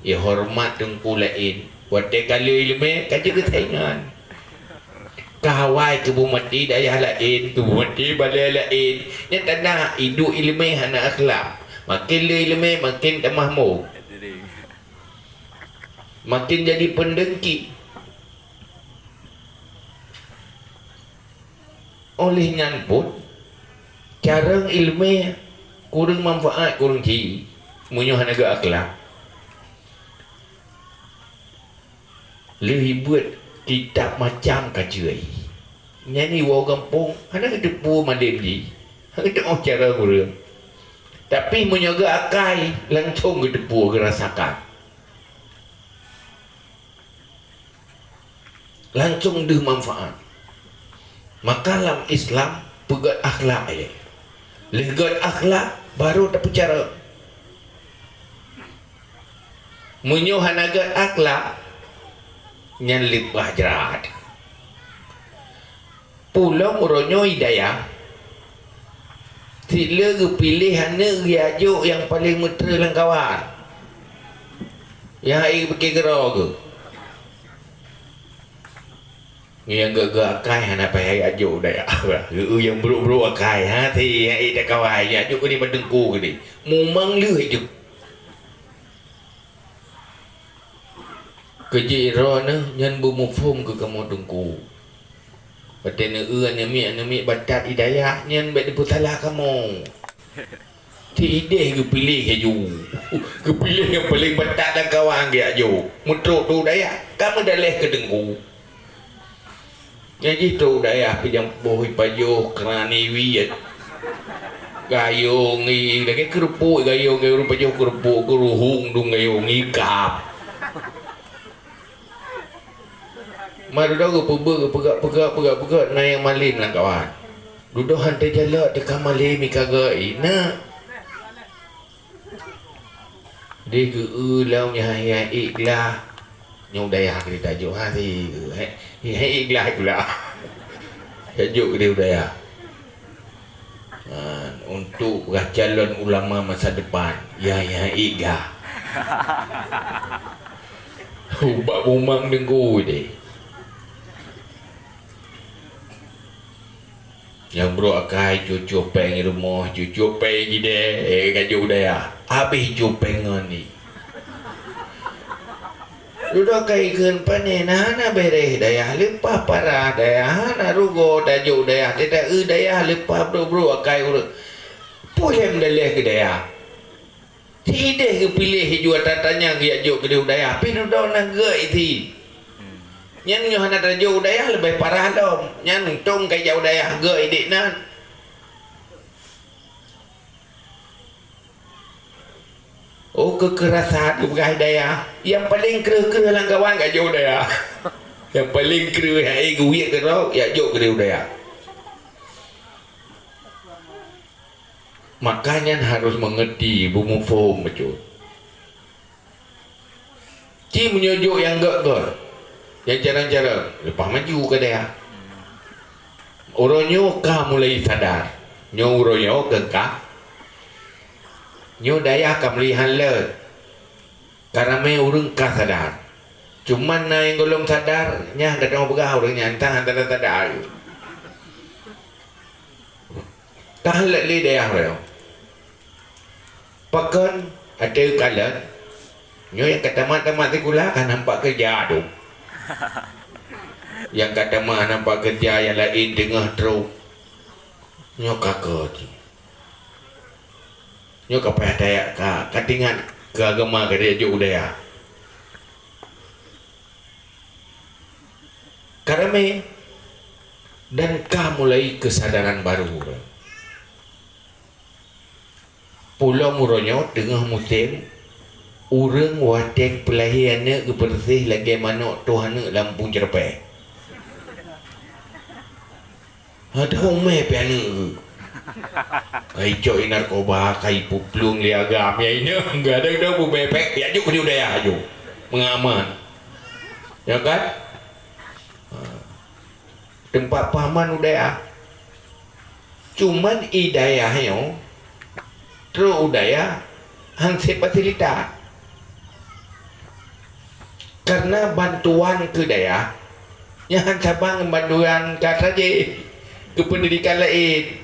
Ihoreumat teungku laén. Watèe ka le ileumèe, ka jeuet keu saingan. Ka awai keu beumaté dayah laén, keu beumaté balèe laén. Nyan tanda iduek ileumèe hana akhlak. Makin le ileumèe, makin tamah mo. Makin jadi peundengki. Óh lheueh nyan pun, carông ileumèe kureueng manfaat, kureueng ci, meunyoe hana gèt akhlak. Lheueh ibeuet kitab macam kaceue. Nyan iwoe gampông, hana geuteupeue malem jih, hana geuteu'oh carông ureueng. Tapi meunyoe geuakai, langsong geuteupeue, geurasakan. Langsong deuh manfaat. Maka lam Islam peugét akhlak ilée. Lheueh gét akhlak, baru tapeucara. Meunyoe hana gét akhlak, nyan leubeh jrat. Pulom uroe nyoe i dayah, si le geupiléh aneuk geujak jok nyang paleng meutreueh lam kawan. Nyang hai pike keudroe geuh. Nyang geu-geu akai hana payah jak jok u dayah. Geu-eu nyang brok-brok akai, ha, si nyang hai takawan, jak jok keudeh bak teungku keudeh. Mumang lheueh jok. Keu jih droeneuh nyan beumuphom keu kamoe teungku. Watée neu-eu aneuk miet-aneuk miet batat i dayah nyan bék teupeusalah kamoe. Ti ideh geupiléh laju. Geupiléh nyang paleng batat lam kawan geujak jok. Meutrok tu dayah, ka meudaleh keu teungku. Nyan jih trok dayah pih nyang boh ipajoh keurani wiet. Gayong i lagée keurupuk gayong, gayong ipajoh keurupuk, keuruhong dong gayong ikab. Ma dudoe geupeubeuet, geupeugah-peugah, peugah-peugah, na nyang malem lam kawan. Dudoe han teujalok teuka malem i ka geuh ineuk. Di geu-eu lom nyang hai ék glah. Nyoe u dayah keudeh tajok, ha, si geu-eu, hai, hai ék glah pula. Tajok keudeh u dayah. Ha, untuk gah calon ulama masa depan, ya, ya, ék glah. Ubak bumang deungku deh. Nyang brok akai cucok péng rumoh, cucok péng jideh, eh, ka jok u dayah. Habéh cucok péng ngon ni. Dudoe kai kheun pané na hana bèrèh dayah, leupah parah dayah, hana rugoe tajok dayah, teuta eu dayah leupah brok-brok akai ureueng. Peue lé meudaleh keu dayah? Sideh geupiléh iju ata-ata nyan geujak jok keudeh u dayah, pih dudoe na geuet isi. Nyan nyoe hana tajok u dayah leubeh parah lom. Nyan untông ka ijak u dayah geuet idéh nan. Oh, keukeurasan geupeugah i dayah. Nyang paleng kreueh-kreueh lam kawan ka jok u dayah. Nyang paleng kreueh hai geuwiet keudroe, jak jok keudeh u dayah. Maka nyan harôh meungeurti, beumuphom bacut. Ci meunyoe jok nyang gét-gét, nyang carông-carông, leupah maju keu dayah. Uroe nyoe ka mulai sadar. Nyoe uroe nyoe keu ka. Nyoe dayah ka mulai han lé. Ka ramé ureueng ka sadar. Cuman na nyang gohlom sadar, nyan ka teuma peugah ureueng nyan, tan hana sadar. Ka lheueh lé dayah uroe nyoe. Pakon ateueh kalon, nyoe nyang ka tamat-tamat sikula ka nampak keureuja dum. Nyang ka tamat nampak keureuja, nyang laén teungoh trok. Nyoe ka keu jih. Nyoe ka payah taya-, ka, ka teuingat keu agama ka jijok u dayah. Ka ramé dan ka mulai keusadaran baru. Pulom uroe nyoe teungoh musém, ureueng watée peulahé aneuëk geupeureuséh lagée manök toh aneuëk lam phon ceureupe. Adak umé pih aneuëk geuh. Ka icok i narkoba, ka ipeuplueng lé agam, ya inong, gadang-gadang bubé pék, ya juk di u dayah aju. Mengaman. Ya kan? Ha. Teumpat paman u dayah. Cuman i dayah nyoe, trok u dayah, han sép fasilitas. Karena bantuan keu dayah, nyan han saban ngon bantuan ka saji keu peundidikan laén.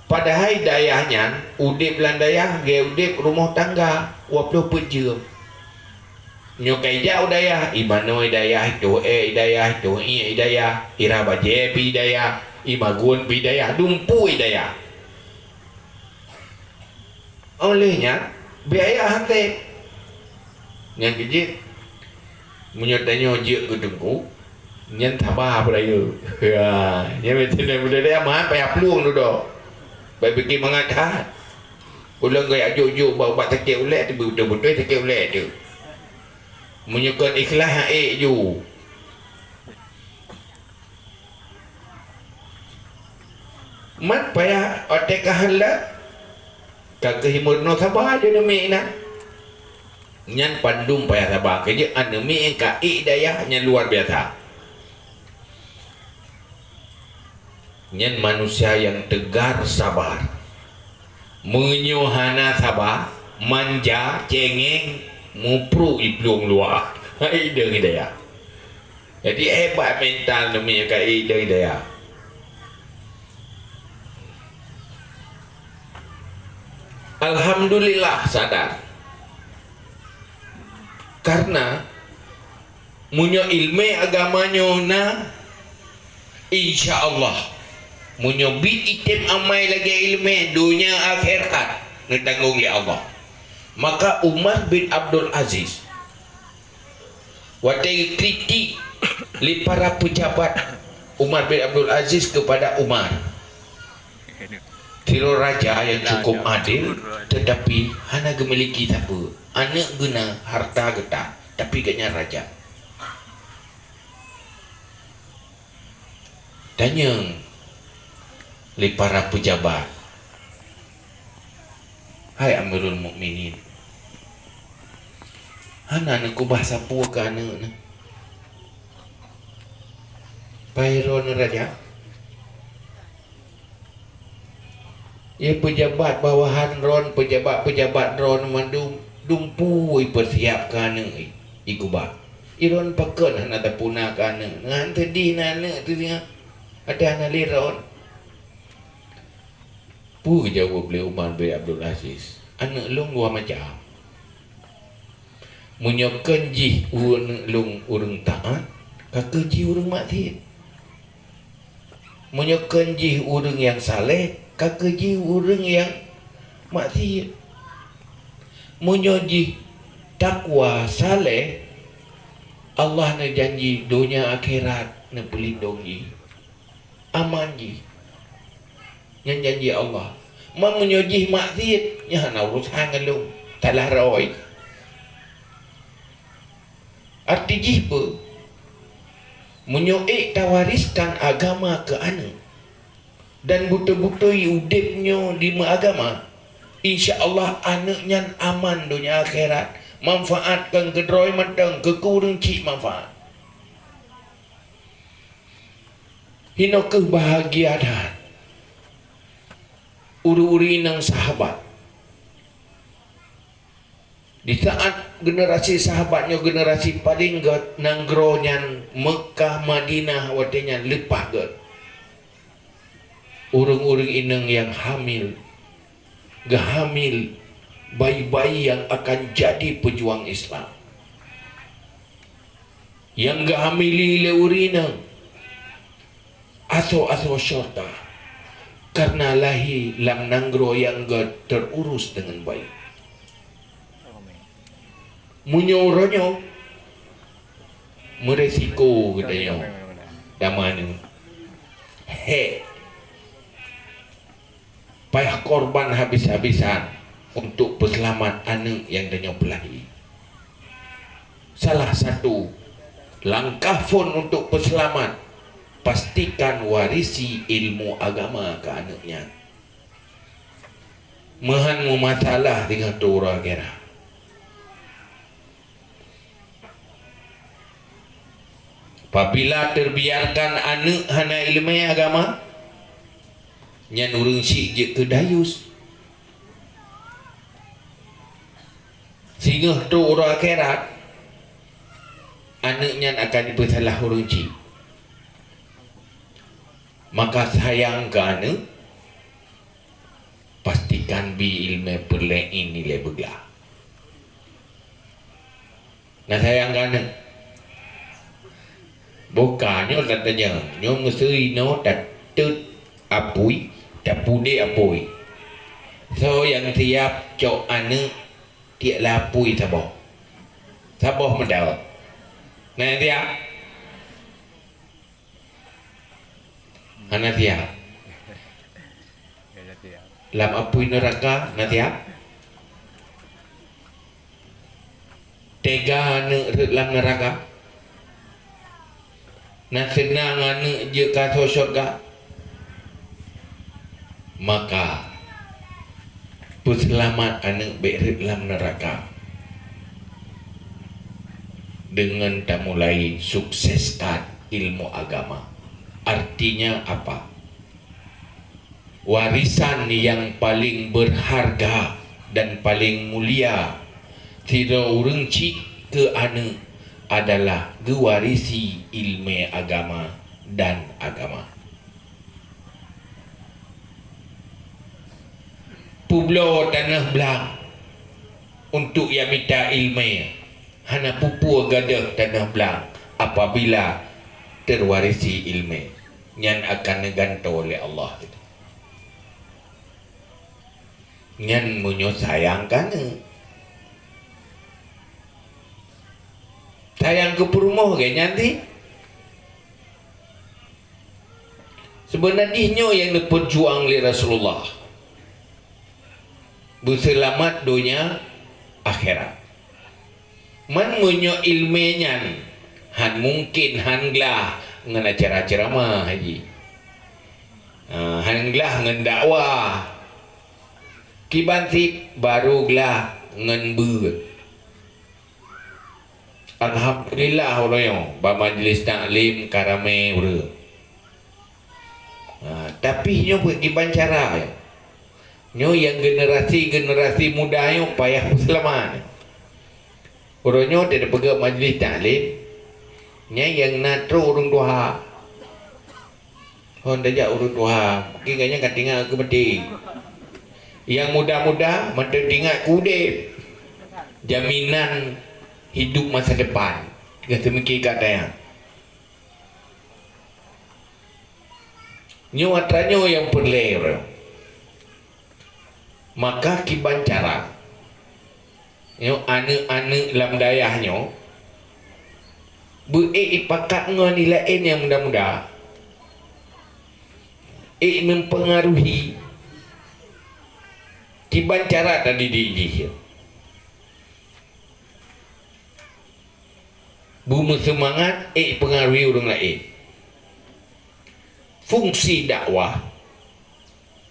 Padahai dayah nyan udép lam dayah lagée udép rumoh tangga, dua ploh peuet jeuem. Nyoe ka ijak u dayah, imanoe i dayah, itoh ék i dayah, itoh iék i dayah, ira bajée pih i dayah, imagun pih i dayah, dumpeue i dayah. Óh lheueh nyan, biaya han sép. Nyan keuh jeuet, meunyoe tanyoe jeuet keu teungku, nyan saba peurayeuk. Ya, nyan meuteunang peudeuh dayah meuhan payah plueng dudoe. Bak pike mangat that. Ulôn gaya jok-jok bak ubat sakét ulèe teuh, beutôi-beutôi sakét ulèe teuh. Meunyoe kon ikhlas, han ék ju. Mat payah watèe ka haleuk, ka keuh meurunoe saba aneuk miet na. Nyan pandum payah saba, keujeuet aneuk miet nyang ka ék dayah nyan luar biasa. Nyan manusia nyang teugar sabar. Meunyoe hana saba, manja, cengeng, muprok iplueng luwa. Hai deuh dayah. Jadi hebat mental neumi ka i dari daya. Alhamdulillah sadar. Karena meunyoe ilmé agama nyoe na, insya Allah, meunyoe bit item amai lagèe ilmé, donya akhirat neutanggong lé Allah. Maka Umar bin Abdul Aziz Watèe geukritik lé para pejabat Umar bin Abdul Aziz kepada Umar, sidroe raja nyang cukup adil, tetapi hana geumiliki sapeue. Aneuk geuh na, harta geuh tan, tapi gobnyan raja. Tanyong lé para pejabat, "Hai Amirul Mukminin, hana neukeubah sapeue keu aneuk neuh? Pai droeneuh raja?" Ye pejabat bawahan droen, pejabat-pejabat droen mandum, dumpeue ipeusiap keu aneuk i, ikeubah. Droen pakon hana tapuna keu aneuk, ngon teudih na aneuk teuh singoh, padahai hana lé droen. Peue geujaweueb lé Umar bin Abdul Aziz, "Aneuk lôn dua macam. Meunyoe kon jih aneuk lôn ureueng taat, ka keuh jih ureueng maksiet." Meunyoe kon jih ureueng nyang saleh, ka keuh jih ureueng nyang maksiet. Meunyoe jih takwa, saleh, Allah neujanji donya akhirat neupeulindong jih, aman jih. Nyan janji Allah. Man meunyoe jih maksiet, nyan hana urusan ngon lôn, salah droe. Arti jih peue? Meunyoe ék tawariskan agama keu aneuk dan beutôi-beutôi udeb nyoe dimeuagama, insya Allah aneuk nyan aman donya akhirat, manfaat kon keu droe mantong, keu ureueng chik manfaat. Hinoe keuh bahagia that ureueng-ureueng inong sahabat. Di saat generasi sahabat nyoe generasi paleng gét, nanggroe nyan Meukah, Madinah watèe nyan leupah gét. Ureueng-ureueng inong nyang hamil, geuhamil bayi-bayi nyang akan jadi peujuang Islam. Nyang geuhamili lé ureueng inong asoe-asoe syurga, kareuna lahé lam nanggroe nyang gét teururus deungon baik. Meunyoe uroe nyoe, meuresiko geutanyoe dama nyoe. Hék. Payah korban habis-habisan untuk peuseulamat aneuk nyang tanyoe peulahé. Salah satu langkah phôn untuk peuseulamat, pastikan warisi ilmu agama keu aneuk nyan. Meuhan meumasalah singoh trok uroe akhirat. Apabila terbiarkan aneuk hana ileumèe agama, nyan ureueng chik jeuet keu dayus. Singoh trok uroe akhirat, aneuk nyan akan jipeusalah ureueng chik. Maka sayang keu aneuk, pastikan bi ileumèe peureulèe nilai beugla. Na sayang keu aneuk? Bukan, nyoe tatanyong. Nyoe meuseu inoe tateut apui, tapudek apui. Soe nyang siap cok aneuk tiek lam apui saboh? Saboh mantong. Na nyang siap? Hana siap. Hana siap. Lam apui neuraka na siap? Teuga aneuk rhot lam neuraka? Na seunang aneuk jeuet ka asoe syeuruga? Maka, peuseulamat aneuk bék rhot lam neuraka deungon tamulai sukseskan ilmu agama. Artinya apa? Warisan nyang paleng beurharga dan paleng mulia sidroe ureuëng cit keu aneuk adalah geuwarisi iéleumé agama dan agama. Peubloe tanoh blang untuk nyang mita iéleumé, hana peue-peue gadôh tanoh blang apabila teuwarisi iéleumé, nyan akan neugantoe lé Allah. Nyan meunyoe sayang keu aneuk. Sayang keu peurumoh gét nyan di. Seubeuna jih nyoe nyang neupeujuang lé Rasulullah, beuseulamat donya akhirat. Man meunyoe iéleumé nyan han mungken, han glah ngon acara ceuramah haji, ah, han glah ngon dakwah, kiban cit barô glah ngon beuet. Alhamdulillah, uroe nyoe bak majlis taklim ka ramé ureuëng. Ha, tapi nyoe beukiban cara nyoe. Nyoe nyang generasi-generasi muda nyoe payah peuseulamat. Uroe nyoe teupeugah majlis taklim, nyan nyang na trok ureuëng tuha. Hon tajak ureuëng tuha, mungken gobnyan ka tinggai keu maté. Nyang muda-muda mantong tinggai keu udeb. Jaminan hidup masa depan. Geuseumiki ka tayang. Nyoe atra nyoe nyang peureulée. Maka kiban cara nyoe aneuk-aneuk lam dayah nyoe beu-ék ipakat ngon laén nyang muda-muda, ék mempengaruhi kiban cara tadidik jih. Beumeuseumangat ék pengaruhi ureuëng laén. Fungsi dakwah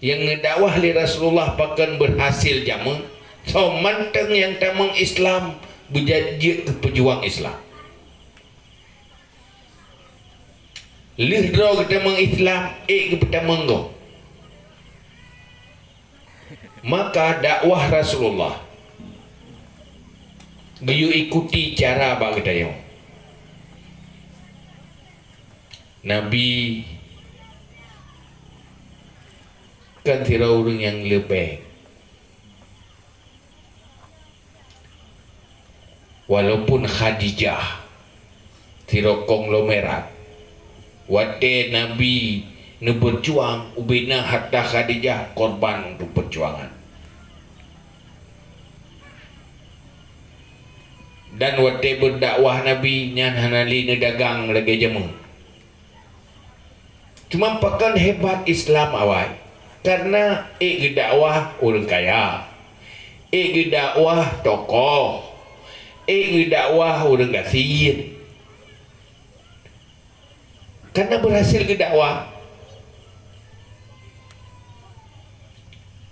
nyang neudakwah lé Rasulullah pakon beurhasil jameun, soe mantong nyang tamong Islam beujeuet jeuet keu peujuang Islam. Lheueh droe geutamong Islam, ék geupeutamong gob. Maka dakwah Rasulullah geuyue ikuti cara bak geutanyoe. Nabi kan sidroe ureuëng nyang leubeh. Walaupun Khadijah sidroe konglomerat, watée Nabi neubeujuang ubena harta Khadijah korban untuk peujuangan. Dan watée beudakwah Nabi nyan hana lé neudagang lagée jameun. Cuma pakon hebat Islam awai? Karena ék geudakwah ureuëng kaya, ék geudakwah tokoh, ék geudakwah ureuëng gasien. Karena berhasil geudakwah.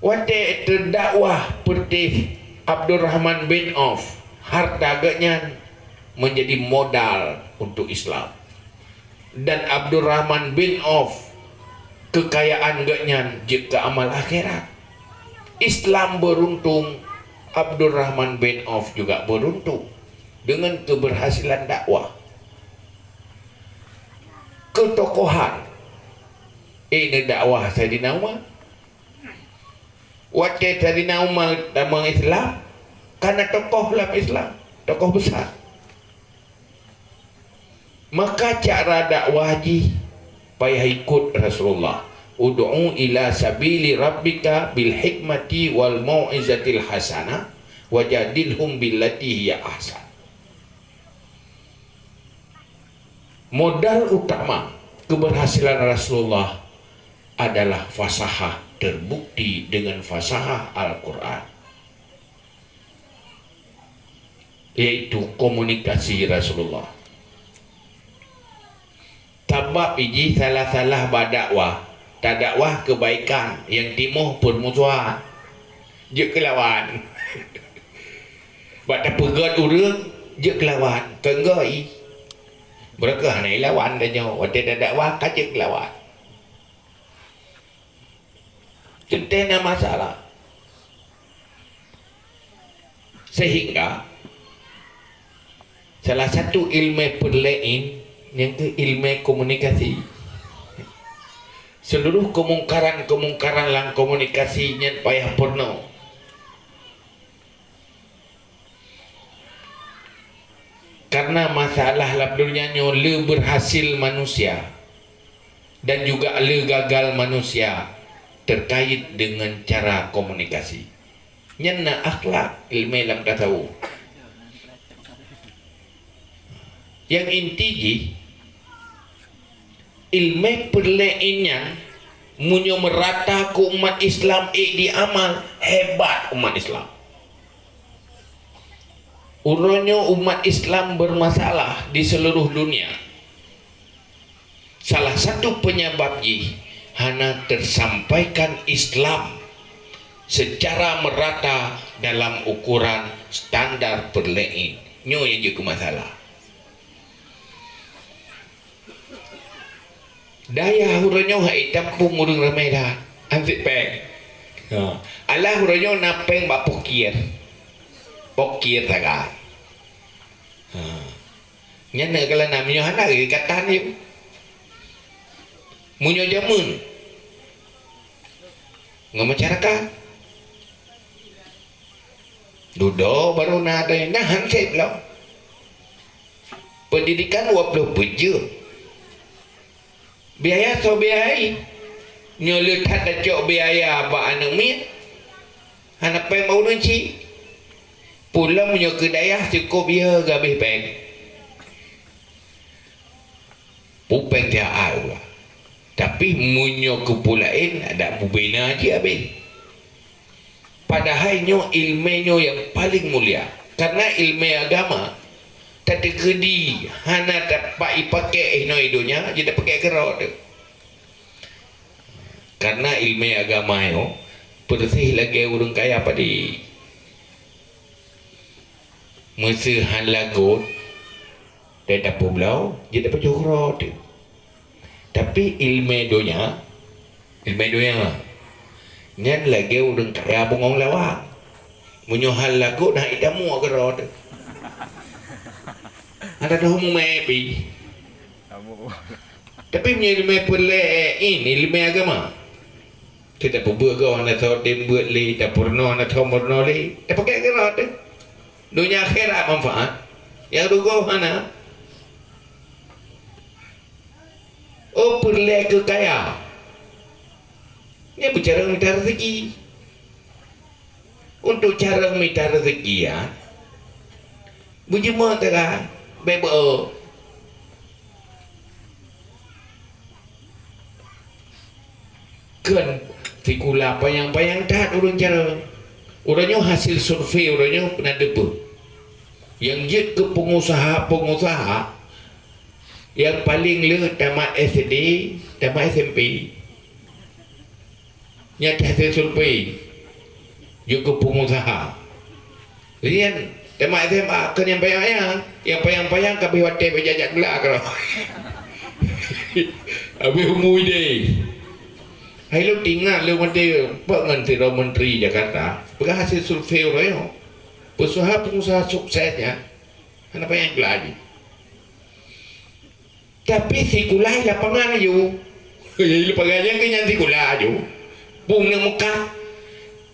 Watée teudakwah peureuteh Abdurrahman bin Auf, harta geuhnyan menjadi modal untuk Islam. Dan Abdurrahman bin Auf, kekayaan geuhnyan jeuet keu amal akhirat. Islam beruntung, Abdurrahman bin Auf juga beruntung dengan keberhasilan dakwah. Keutokohan, eh, neudakwah Saidina Umar. Watée Saidina Umar tamong Islam, kana tokoh lam Islam, tokoh besar. Maka cara dakwah jih payah ikut Rasulullah. "Ud'u ila sabili rabbika bil hikmati wal mau'izatil hasanah wajadilhum billati hiya ahsan." Modal utama keberhasilan Rasulullah adalah fasahah terbukti dengan fasahah Al-Quran, yaitu komunikasi Rasulullah. Sabab jih salah-salah bak dakwah, tadakwah keubaikan, nyang timoh peurmusohan. Jeuet keulawan. Bak tapeugét ureuëng, jeuet keulawan. Keu enggoi. Beureukat hana ilawan tanyoe, watée tadakwah ka jeuet keulawan. Teuntée na masalah. Sehingga salah satu ilmu peurlaén nyang keu ilmu komunikasi. Seluruh kemungkaran-kemungkaran lam komunikasi nyan payah peurunoe. Karena masalah lam dunia nyoe le berhasil manusia dan juga le gagal manusia terkait dengan cara komunikasi. Nyan na akhlak ilmu lam tasawuf. Yang inti jih, ilmu peurlaén nyan meunyoe meurata keu umat Islam ék diamal, hebat umat Islam. Uroe nyoe umat Islam bermasalah di seluruh dunia. Salah satu penyebab jih hana tersampaikan Islam secara merata dalam ukuran standar peurlaén. Nyoe nyang jeuet keu masalah. Dayah uroe nyoe hai tampung ureuëng ramé that. Anseb péng. Ha. Alah uroe nyoe na péng bak pokir. Pokir sagai. Ha. Nyan na kala na meunyoe hana geuh katan yum. Meunyoe jameun ngon masyarakat. Dudoe barô na dai na hanseb lom. Pendidikan dua puluh peujeuet. Biaya soe biayai? Nyoe le that tacok biaya bak aneuk miet. Hana péng bak ureuëng chik. Pulang meunyoe keu dayah cukôp ye gabéh péng. Pupeng tiap ai ulah. Tapi meunyoe keu peue laén, adak bubena jih abéh. Padahai nyoe ilmé nyoe nyang paleng mulia. Karena ilmé agama, tateukeudi hana tapak ipakée inoe i donya, jeuet tapakée keudroe teuh. Karena ilmé agama nyoe peureuséh lagée ureuëng kaya padé. Meuseuh han lagot, dai tapeubloe, jeuet tapajoh keudroe teuh. Tapi ilmé donya, ilmé donya nyan lagée ureuëng kaya bungong lawang. Meunyoe han lagot, han itamu keudroe teuh. Hana tahu mumé pih. Tapi meunyoe ilmé peurlaén, ilmé agama, teuh tapeubeuet goe hana soe tem beuet lé, tapeurunoe hana soe meurunoe lé, tapakée keudroe teuh. Donya akhirat manfaat, nyang rugoe hana. Oh, peureulée keu kaya. Nyan beucarông mita reuzeki. Untuk carông mita reuzeki, ya, beujeumeu teuka, bék beu. Kheun sikula panyang-panyang that ureuëng carông. Uroe nyoe hasil survei uroe nyoe peureunah teupeu. Nyang jeuet keu peungusaha-peungusaha nyang paleng le tamat S D, tamat S M P. Nyan hasil survei. Jeuet keu peungusaha. Lheueh nyan, tamat S M A keu nyang panyang-panyang. Nyang panyang-panyang ka abéh watée bak jak-jak gula keudroe. Abéh umu idéh. Hai lôn teuingat lôn watée pat ngon sidroe menteri Jakarta, peugah hasil survei uroe nyoe. Peungusaha-peungusaha sukses nyan hana panyang gula jih. Tapi sikula i lapangan aju. Lapangan nyan keuh nyan sikula aju. Peue neuk meukat?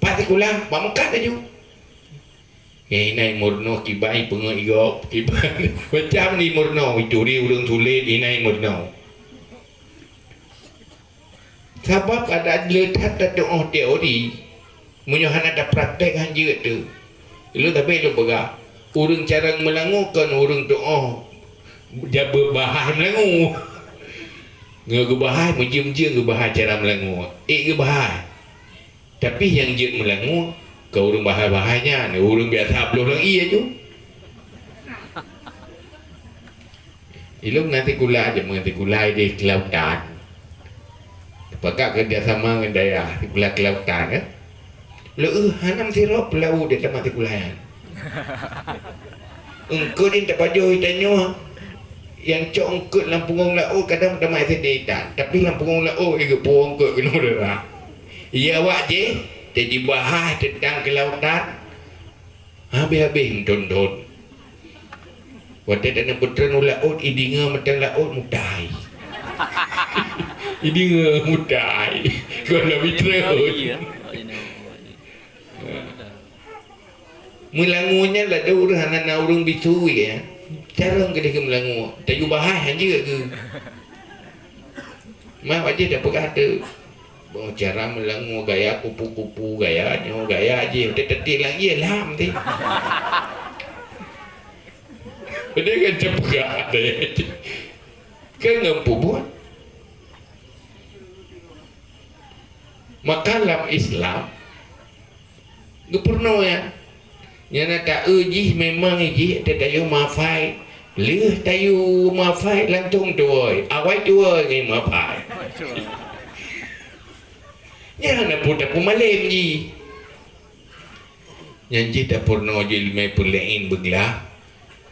Pat sikula, bak meukat aju. Nyan inan meurunoe kiban peungeuet i gob, kiban macam ni meurunoe, ituri ureuëng sulet, inan meurunoe. Sabab adak le that tatu'oh teori, meunyoe hana tapraktek han jeuet teuh. Ilôn sabe lôn peugah, ureuëng carông meulangue kon ureuëng tu'oh jak beubahai meulangue. Nyoe geubahai, meujeuem-jeuem geubahai cara meulangue. Ék geubahai. Tapi nyang jeuet meulangue, keu ureuëng bahai-bahai nyan, ureuëng biasa bloh lom ié ju. Ilong na sikula, jameun sikula di kelautan. Pakat kerjasama ngon dayah sikula kelautan, ya. Leueh hana sidroe peulaut di teumpat sikula nyan. Eungkôt di tapajoh tanyoe nyang cok eungkôt lam punggong laôt kadang teuma S D tan, tapi lam punggong laôt geupeu eungkôt keunoe rara. Iya awak jih tajibahas teuntang kelautan. Habéh-habéh meuthon-thon. Watée taneuk peutreun u laôt, ideungoe mantong laôt mutai. Ideungoe mutai. Kalau bitreun. Meulangue nyan ladôm ureuëng hana na ureuëng bisui ya. Carông keudeh keu meulangue. Tayue bahas hanjeuet keu. Mak wajéb tapeugah teuh. Boh cara meulangue gaya kupu-kupu gaya nyoe gaya jih. Teutetik lagi lam teh. Dia kan cepegat deh. Kan ngempu buat. Maka lam Islam geupeurunoe ya. Nyang na taeu jih memang jih tayue mafai. Lheueh tayue mafai langsung tuwoe. Awai tuwoe ngon mafai. Nyan hana peue tapeumalém jih. Nyan jih tapeurunoe jih ileumé peuleuén beuglah,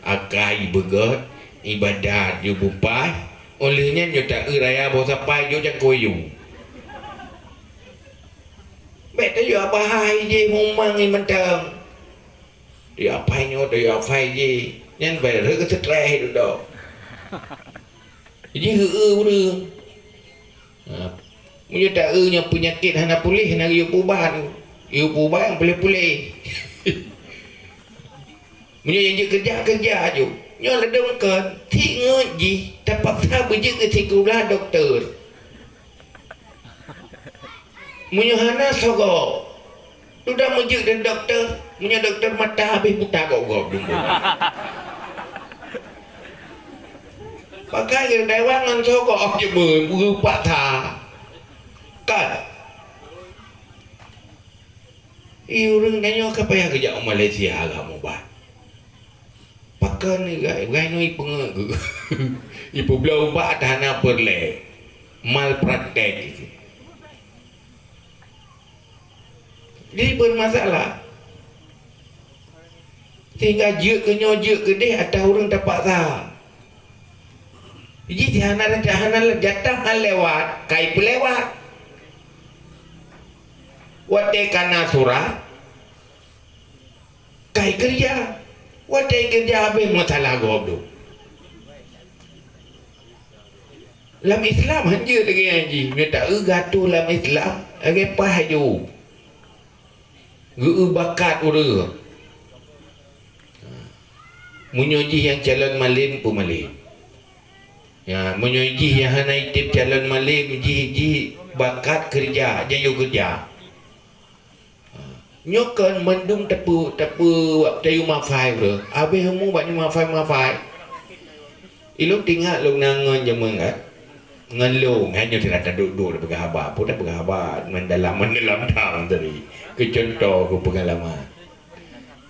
akai beugét, ibadat jih beupaih. Óh lheueh nyan nyoe taeu raya boh sapai jih cangkôi yue. Bék tayue bahai jih mumang ngon mantong. Tayue apai nyoe, tayue apai jih. Nyan bék rhot keu stress dudoe. Jih heu-eu ureuëng. Ha. Meunyoe taeu nyoe peunyakét hana puléh, hana geuyue peuubat. Geuyue peuubat nyang puléh-puléh. Meunyoe nyang jeuet keureuja, keureuja aju. Nyoe ladôm kon, si ngeut jih tapaksa beujeuet keu sikula dokto. Meunyoe hana soe gob, dudoe meujeuet keu dokto, meunyoe dokto mata habéh buta gob-gob dudoe. Pakai keu dewan ngon soe gob jeuet beu-, beupaksa. Kan? Ih, ureuëng tanyoe ka payah geujak u Malaysia agam ubat. Pakon gai-, gai nyoe ipeungeut geuh. Ipeubloe ubat hana peureulée. Malpraktek itu. Jadi bermasalah. Sehingga jeuet keu nyoe jeuet keudeh ata ureuëng tapaksa. Jih hana, hana jatah hana lewat, kai peulewat. Watée kana surat, kai keureuja. Watée keureuja habéh masalah gob dum. Lam Islam hanjeuet lagée nyan jih, meunyoe taeu gatoh lam Islam lagée paih ju. Geu-eu bakat ureuëng. Meunyoe jih nyang calon malém peumalém. Ya, meunyoe jih nyang hana item calon malém, jih, jih bakat keureuja, jayue keureuja. Nyoe kon mandum tapeu-, tapeu-, tayue mafai ureuëng. Habéh umu bak nyoe mafai-mafai. Ilong tingat lôn na ngon jameun kan. Ngon lôn, hai nyoe sira taduek-duek peugah haba. Peue tapeugah haba? Meudalam-meudalam tham tadi. Keu cuntoh, keu peungalaman.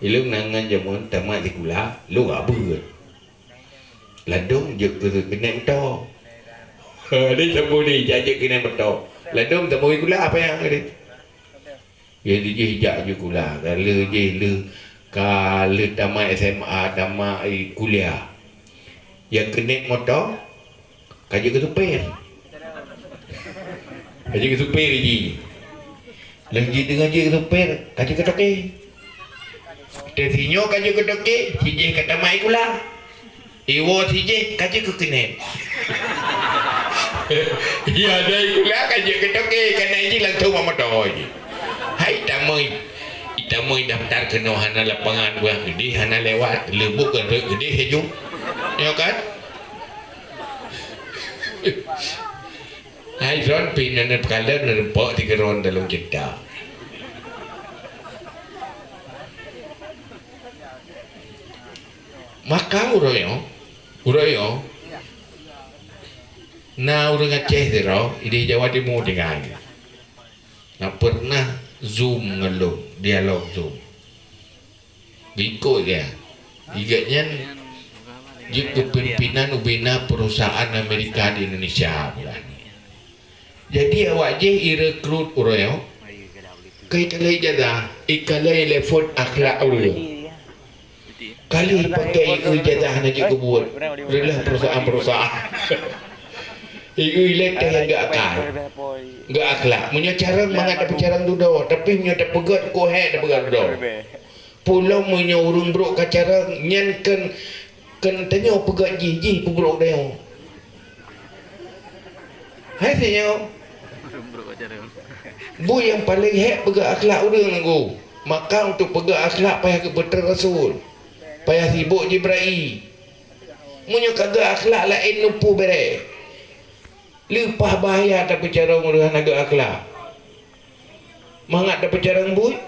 Ilong na ngon jameun tamat sikula, lôn abeuet. Ladôm jeuet keu keuneuk moto. Dia sambung ni, jak jeuet keuneuk moto. Ladôm sambung sikula apa nyang ada? Jadi jih jak ju sikula, ka lheueh jih lheueh, ka lheueh tamat S M A, tamat, eh, kuliah. Nyang keuneuk moto, ka jeuet keu supir. Ka jeuet keu supir jih. Lheueh jih deungon jeuet keu supir, ka jeuet keu toke. Teuh sinyoe ka jeuet keu toke, si jih ka tamat sikula. Iwoe si jih ka jeuet keu keuneuk. Ya, dari sikula ka jeuet keu toke, kana jih langsung bak moto jih. Hai tamui, itamui daftar keunoe hana lapangan buah geudeh, hana lewat, leubuk kan rot geudeh laju. Ya kan? Hai son pih nan peukalon nan pok di keron dalam kita. Maka uroe nyoe, uroe nyoe, na ureuëng Aceh sidroe, di Jawa Timur tinggai. Na pernah Zoom ngon lôn, dialog Zoom. Likot geuh. Gobnyan jeuet keu pimpinan ubena perusahaan Amerika di Indonesia. Jadi awak jih irekrut ureuëng nyoe, ka ikalon ijazah, ikalon lé phon akhlak ureuëng. Ka lheueh pakai ié ijazah na jeuet keu buet, reuloh perusahaan-perusahaan. Ié lé teuh nyang geuakai, geuakhlak. Meunyoe carông mangat tapeucarông dudoe, tapi meunyoe tapeugét keu hék tapeugét dudoe. Peulom meunyoe ureuëng brok ka carông, nyan kheun, kheun tanyoe peugét jih, jih peubrok tanyoe. Hai sinyoe. Buet nyang paleng hék peugét akhlak ureuëng nanggu. Maka untuk peugét akhlak payah keu beutrön rasul. Payah sibok Jibra'i. Meunyoe ka gét akhlak laén nupu béré. Leupah bahya tapeucarông ureuëng hana gét akhlak. Mangat tapeucarông bui.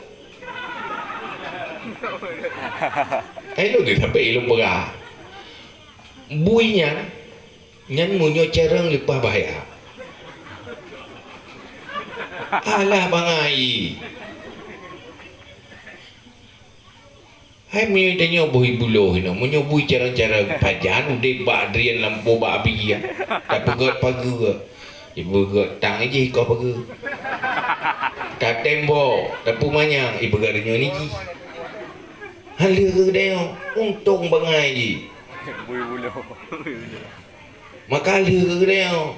Eh, lôn ni sampai ilôn peugah. Bui nyan, nyan meunyoe carông leupah bahya. Alah bangai. Hai meunyoe tanyoe boh ibuloh inoe, meunyoe bui carông-carông pajan udeb bak drien lampôh bak abi ya. Tapeugét pageue. Ipeugét tang jih ikoh pageue. Tatembok, tapeumanyang, ipeugét nyoe ni jih. Haleue keu geutanyoe, untông bangai jih. Maka lheueh keu geutanyoe.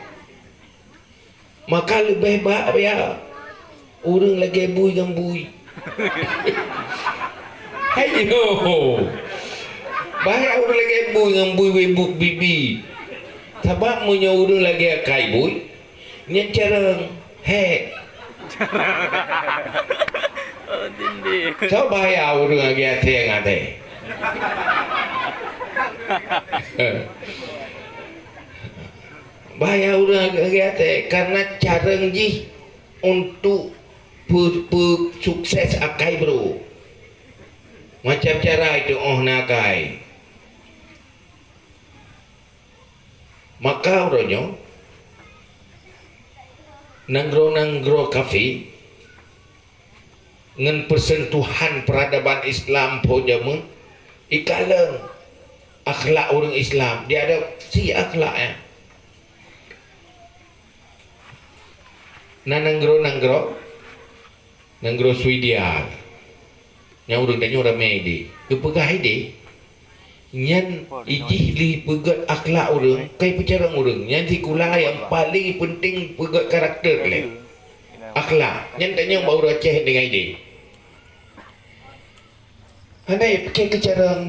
Maka leubeh bak ya ureuëng lagée bui ngon bui. Hai nyoe. Bahya ureuëng lagée bui ngon bui webuk bibi. Sabab meunyoe ureuëng lagée akai bui, nyan carông hék. Oh, tindih. Soe bahya ureuëng lagée asée ngon asée. Bahya ureuëng lagée asée karena carông jih untuk peu, peu sukses akai bro. Macam cara itu oh nakai. Maka uroe nyoe nanggroe-nanggroe kafé ngon peusentuhan peuradaban Islam phon jameun ikalon akhlak ureuëng Islam diadopsi akhlak nyan. Na nanggroe-nanggroe, nanggroe Swedia. Nyang ureuëng tanyoe ramé ideh. Geupeugah ideh. Nyan ijih lé peugét akhlak ureuëng, kai peucarông ureuëng. Nyan sikula nyang paleng peunteng peugét karakter lé. Akhlak. Nyan tanyoe bak ureuëng Aceh deungon ideh. Hana ipiké keu carông.